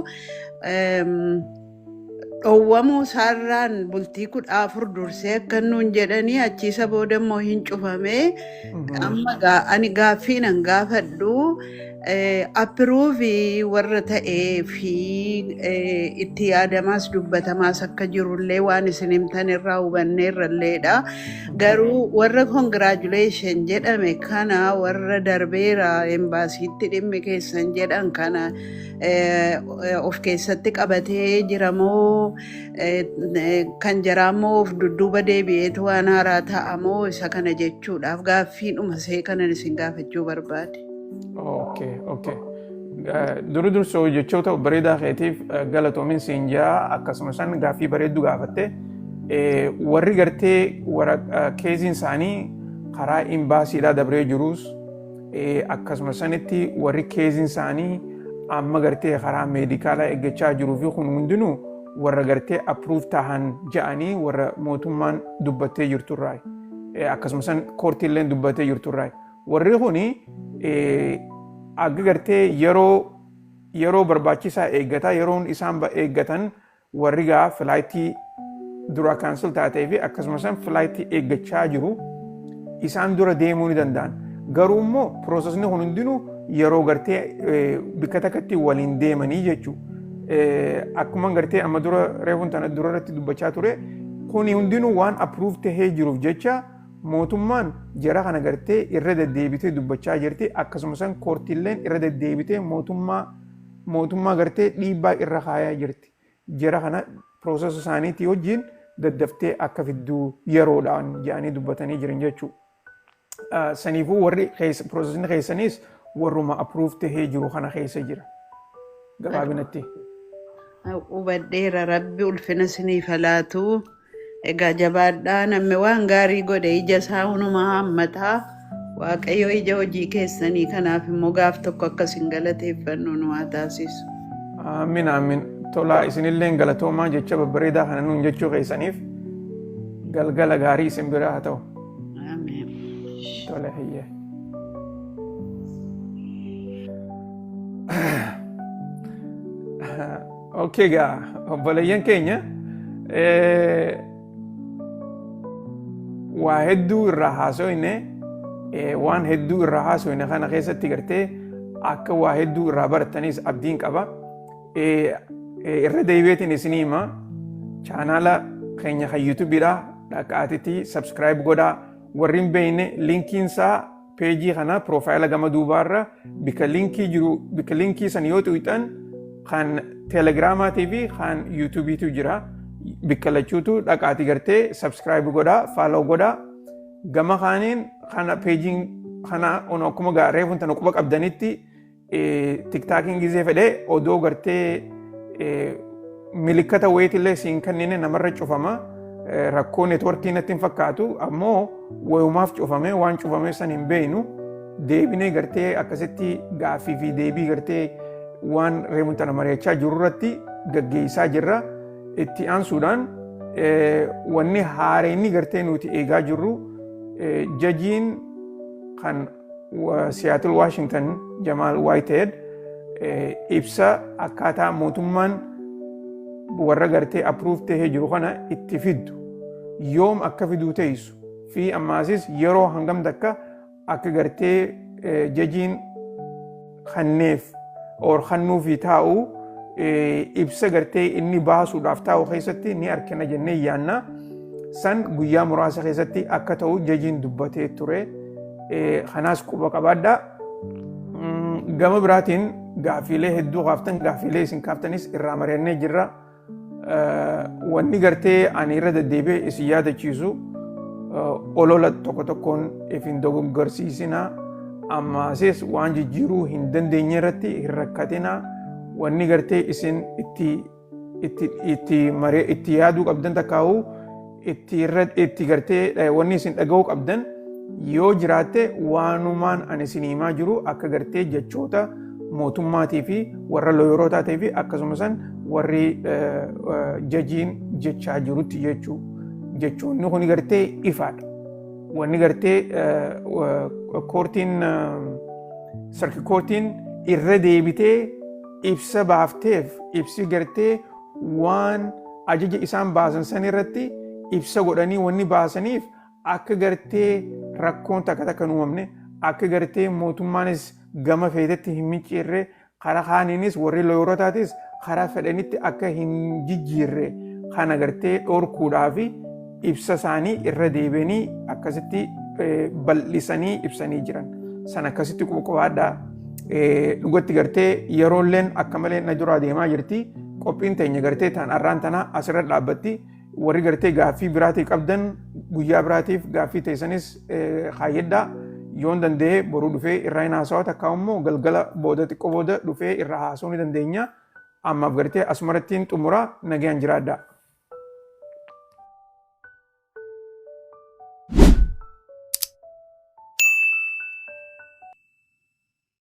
Dhowwamuu isaarraan bultii 14 dursee akka nuun jedhanii, achiisa booda immoo hin cufame. Amma ani gaaffii nan gaafadhu, approve warra ta'ee fi itti yaadamaas dubbatamaas akka jirullee waan isin himtan irraa hubanneerralleedha. Garuu warra congratulation jedhame kana, warra darbeera embaasiitti dhimmi keessan jedhan kana of keessatti qabatee jiramoo, kan jaraammoo of dudduuba deebi'eetu waan haaraa ta'amoo, isa kana jechuudhaaf gaaffiidhuma see kanan isin gaafachuu barbaade. Okay. Duri dursoo jechoota bareedaa keetiif galatoomin siin jaa, akkasuma san gaaffii bareedduu gaafatte. Warri gartee caseiin isaanii karaa imbaasiidhaa dabree jirus, akkasuma sanitti warri caseiin isaanii amma gartee karaa medicalaa eeggachaa jiruu fi kun hundinuu warra gartee approve tahan ja'anii warra mootummaan dubbattee jirturraa. Akkasuma san courtiilleen dubbattee jirturraa. Warri kuni akka gartee yeroo barbaachisaa eeggataa, yeroon isaan eeggatan warri gaa flightii dura cancel taatee fi akkasuma san flightii eeggachaa jiru isaan dura deemuu ni danda'an. Garuu immoo processni kun hundinuu yeroo gartee bikka takkatti waliin deemanii jechuudha. Akkuma gartee amma dura reefuun tana dura irratti dubbachaa ture, kuni hundinuu waan approve tahee jiruuf jecha mootummaan jara kana gartee irra deddeebitee dubbachaa jirti, akkasuma san courtiilleen irra deddeebitee mootummaa gartee dhiibbaa irra kaayaa jirti. Jara kana processa isaaniitii wajjin daddaftee akka fidduu yeroodhaan jedhanii dubbatanii jiran jechuudha. Saniifuu warri processni keessanis warruma approve tahee jiru kana keessa jira. Gabaabinatti. Hubadheera, Rabbi ulfina isiniif haa laatu. Egaa jabaadhaa, namni waan gaarii godhe ija isaa hunumaa hammataa. Waaqayyo ija hojii keessanii kanaaf immoo gaaf tokko akka isin galateeffannu nu haa taasisu. Amiin, amiin. Tolaa, isinillee galatoomaa jecha babbareedaa kana nuun jechuu keessaniif. Galgala gaarii isin bira haa ta'u. Amiin. Tole, hiyyee. Okay gaa, obboleeyyan keenya, waa hedduu irraa haasofne. Waan hedduu irraa haasofne kana keessatti gartee akka waa hedduu irraa barattanis abdiin qaba. Irra deebi'eetiin isinii hima, channela keenya kan YouTubeiidha dhaqaatitti subscribe godhaa. Warri hin beekne linkiin isaa pageii kana profile gama duubaarra bika linkii jiru, bika linkii san yoo tuqxan kan Telegramaatii fi kan YouTubeiitu jira. Bikka lachuutu dhaqaati gartee subscribe godhaa, follow godhaa. Gama kaaniin kana pageiin kana akkuma reefuun tana quba qabdanitti, TikTokiin gizee fedhee odoo gartee milikkata wayiitillee siin kennine namarra cufama. Rakkoo networkii natti hin fakkaatu, ammoo wayumaaf cufame, waan cufame san hin beeknu. Deebinee gartee akkasitti gaaffii fi deebii gartee waan reefuun tana mari'achaa jiru irratti gaggeessaa jirra. Itti aansuudhaan wanni haareenni gartee nuti eegaa jirru, judgeiin kan Seattle, Washington, Jamal Whitehead, ibsa akkaataa mootummaan warra gartee approve tahee jiru kana itti fiddu, yoom akka fiduu teessu fi ammaasis yeroo hangam takka akka gartee judgeiin kanneef or kannuufi taa'u. Ibsa gartee inni baasuudhaaf taa'u keessatti ni argina jennee yaanna. San guyyaa muraasa keessatti akka ta'u jajiin dubbatee ture. Kanaas quba qabaadhaa. Gama biraatiin gaafiilee hedduu kaaftan, gaafiilee isin kaaftanis irraa mari'annee jirra. Wanni gartee ani irra deddeebi'ee isin yaadachiisu, olola tokko tokkoon if hin dogoggorsiisinaa. Ammaasis waan jijjiiruu hin dandeenye irratti hin rakkatinaa. Wanni gartee isin itti itti itti maree itti yaaduu qabdan takkaa'uu itti irra itti gartee wanni isin dhaga'uu qabdan yoo jiraatte, waanumaan ani isin himaa jiru akka gartee jechoota mootummaatii fi warra lawyerootaatii fi akkasumas warri jajiin jechaa jirutti jechuu. Jechoonni kun gartee ifaadha. Wanni gartee courtiin, circuit courtiin irra deebitee ibsa baafteef, ibsi gartee waan ajaja isaan baasan san irratti ibsa godhanii wanni baasaniif akka gartee rakkoon takka takka hin uumamne, akka gartee mootummaanis gama feetetti hin micciirre, karaa kaaniinis warri lawyerootaatis karaa fedhanitti akka hin jijjiirre kana gartee dhorkuudhaa fi ibsa isaanii irra deebi'anii akkasitti bal'isanii ibsanii jiran. San akkasitti quba. Dhugatti gartee yeroolleen akka malee na duraa deemaa jirti. Qophiin teenya gartee ta'an arraan tanaa asirra dhaabbatti. Warri gartee gaaffii biraatii qabdan guyyaa biraatiif gaaffii teessanis kaayyadhaa. Yoon danda'e boruu dhufee irraa hin haasawaa, takka immoo galgala booda, xiqqoo booda dhufee irraa haasawuu ni dandeenya. Ammaaf gartee asumarrattiin xumura, nagaan jiraadhaa.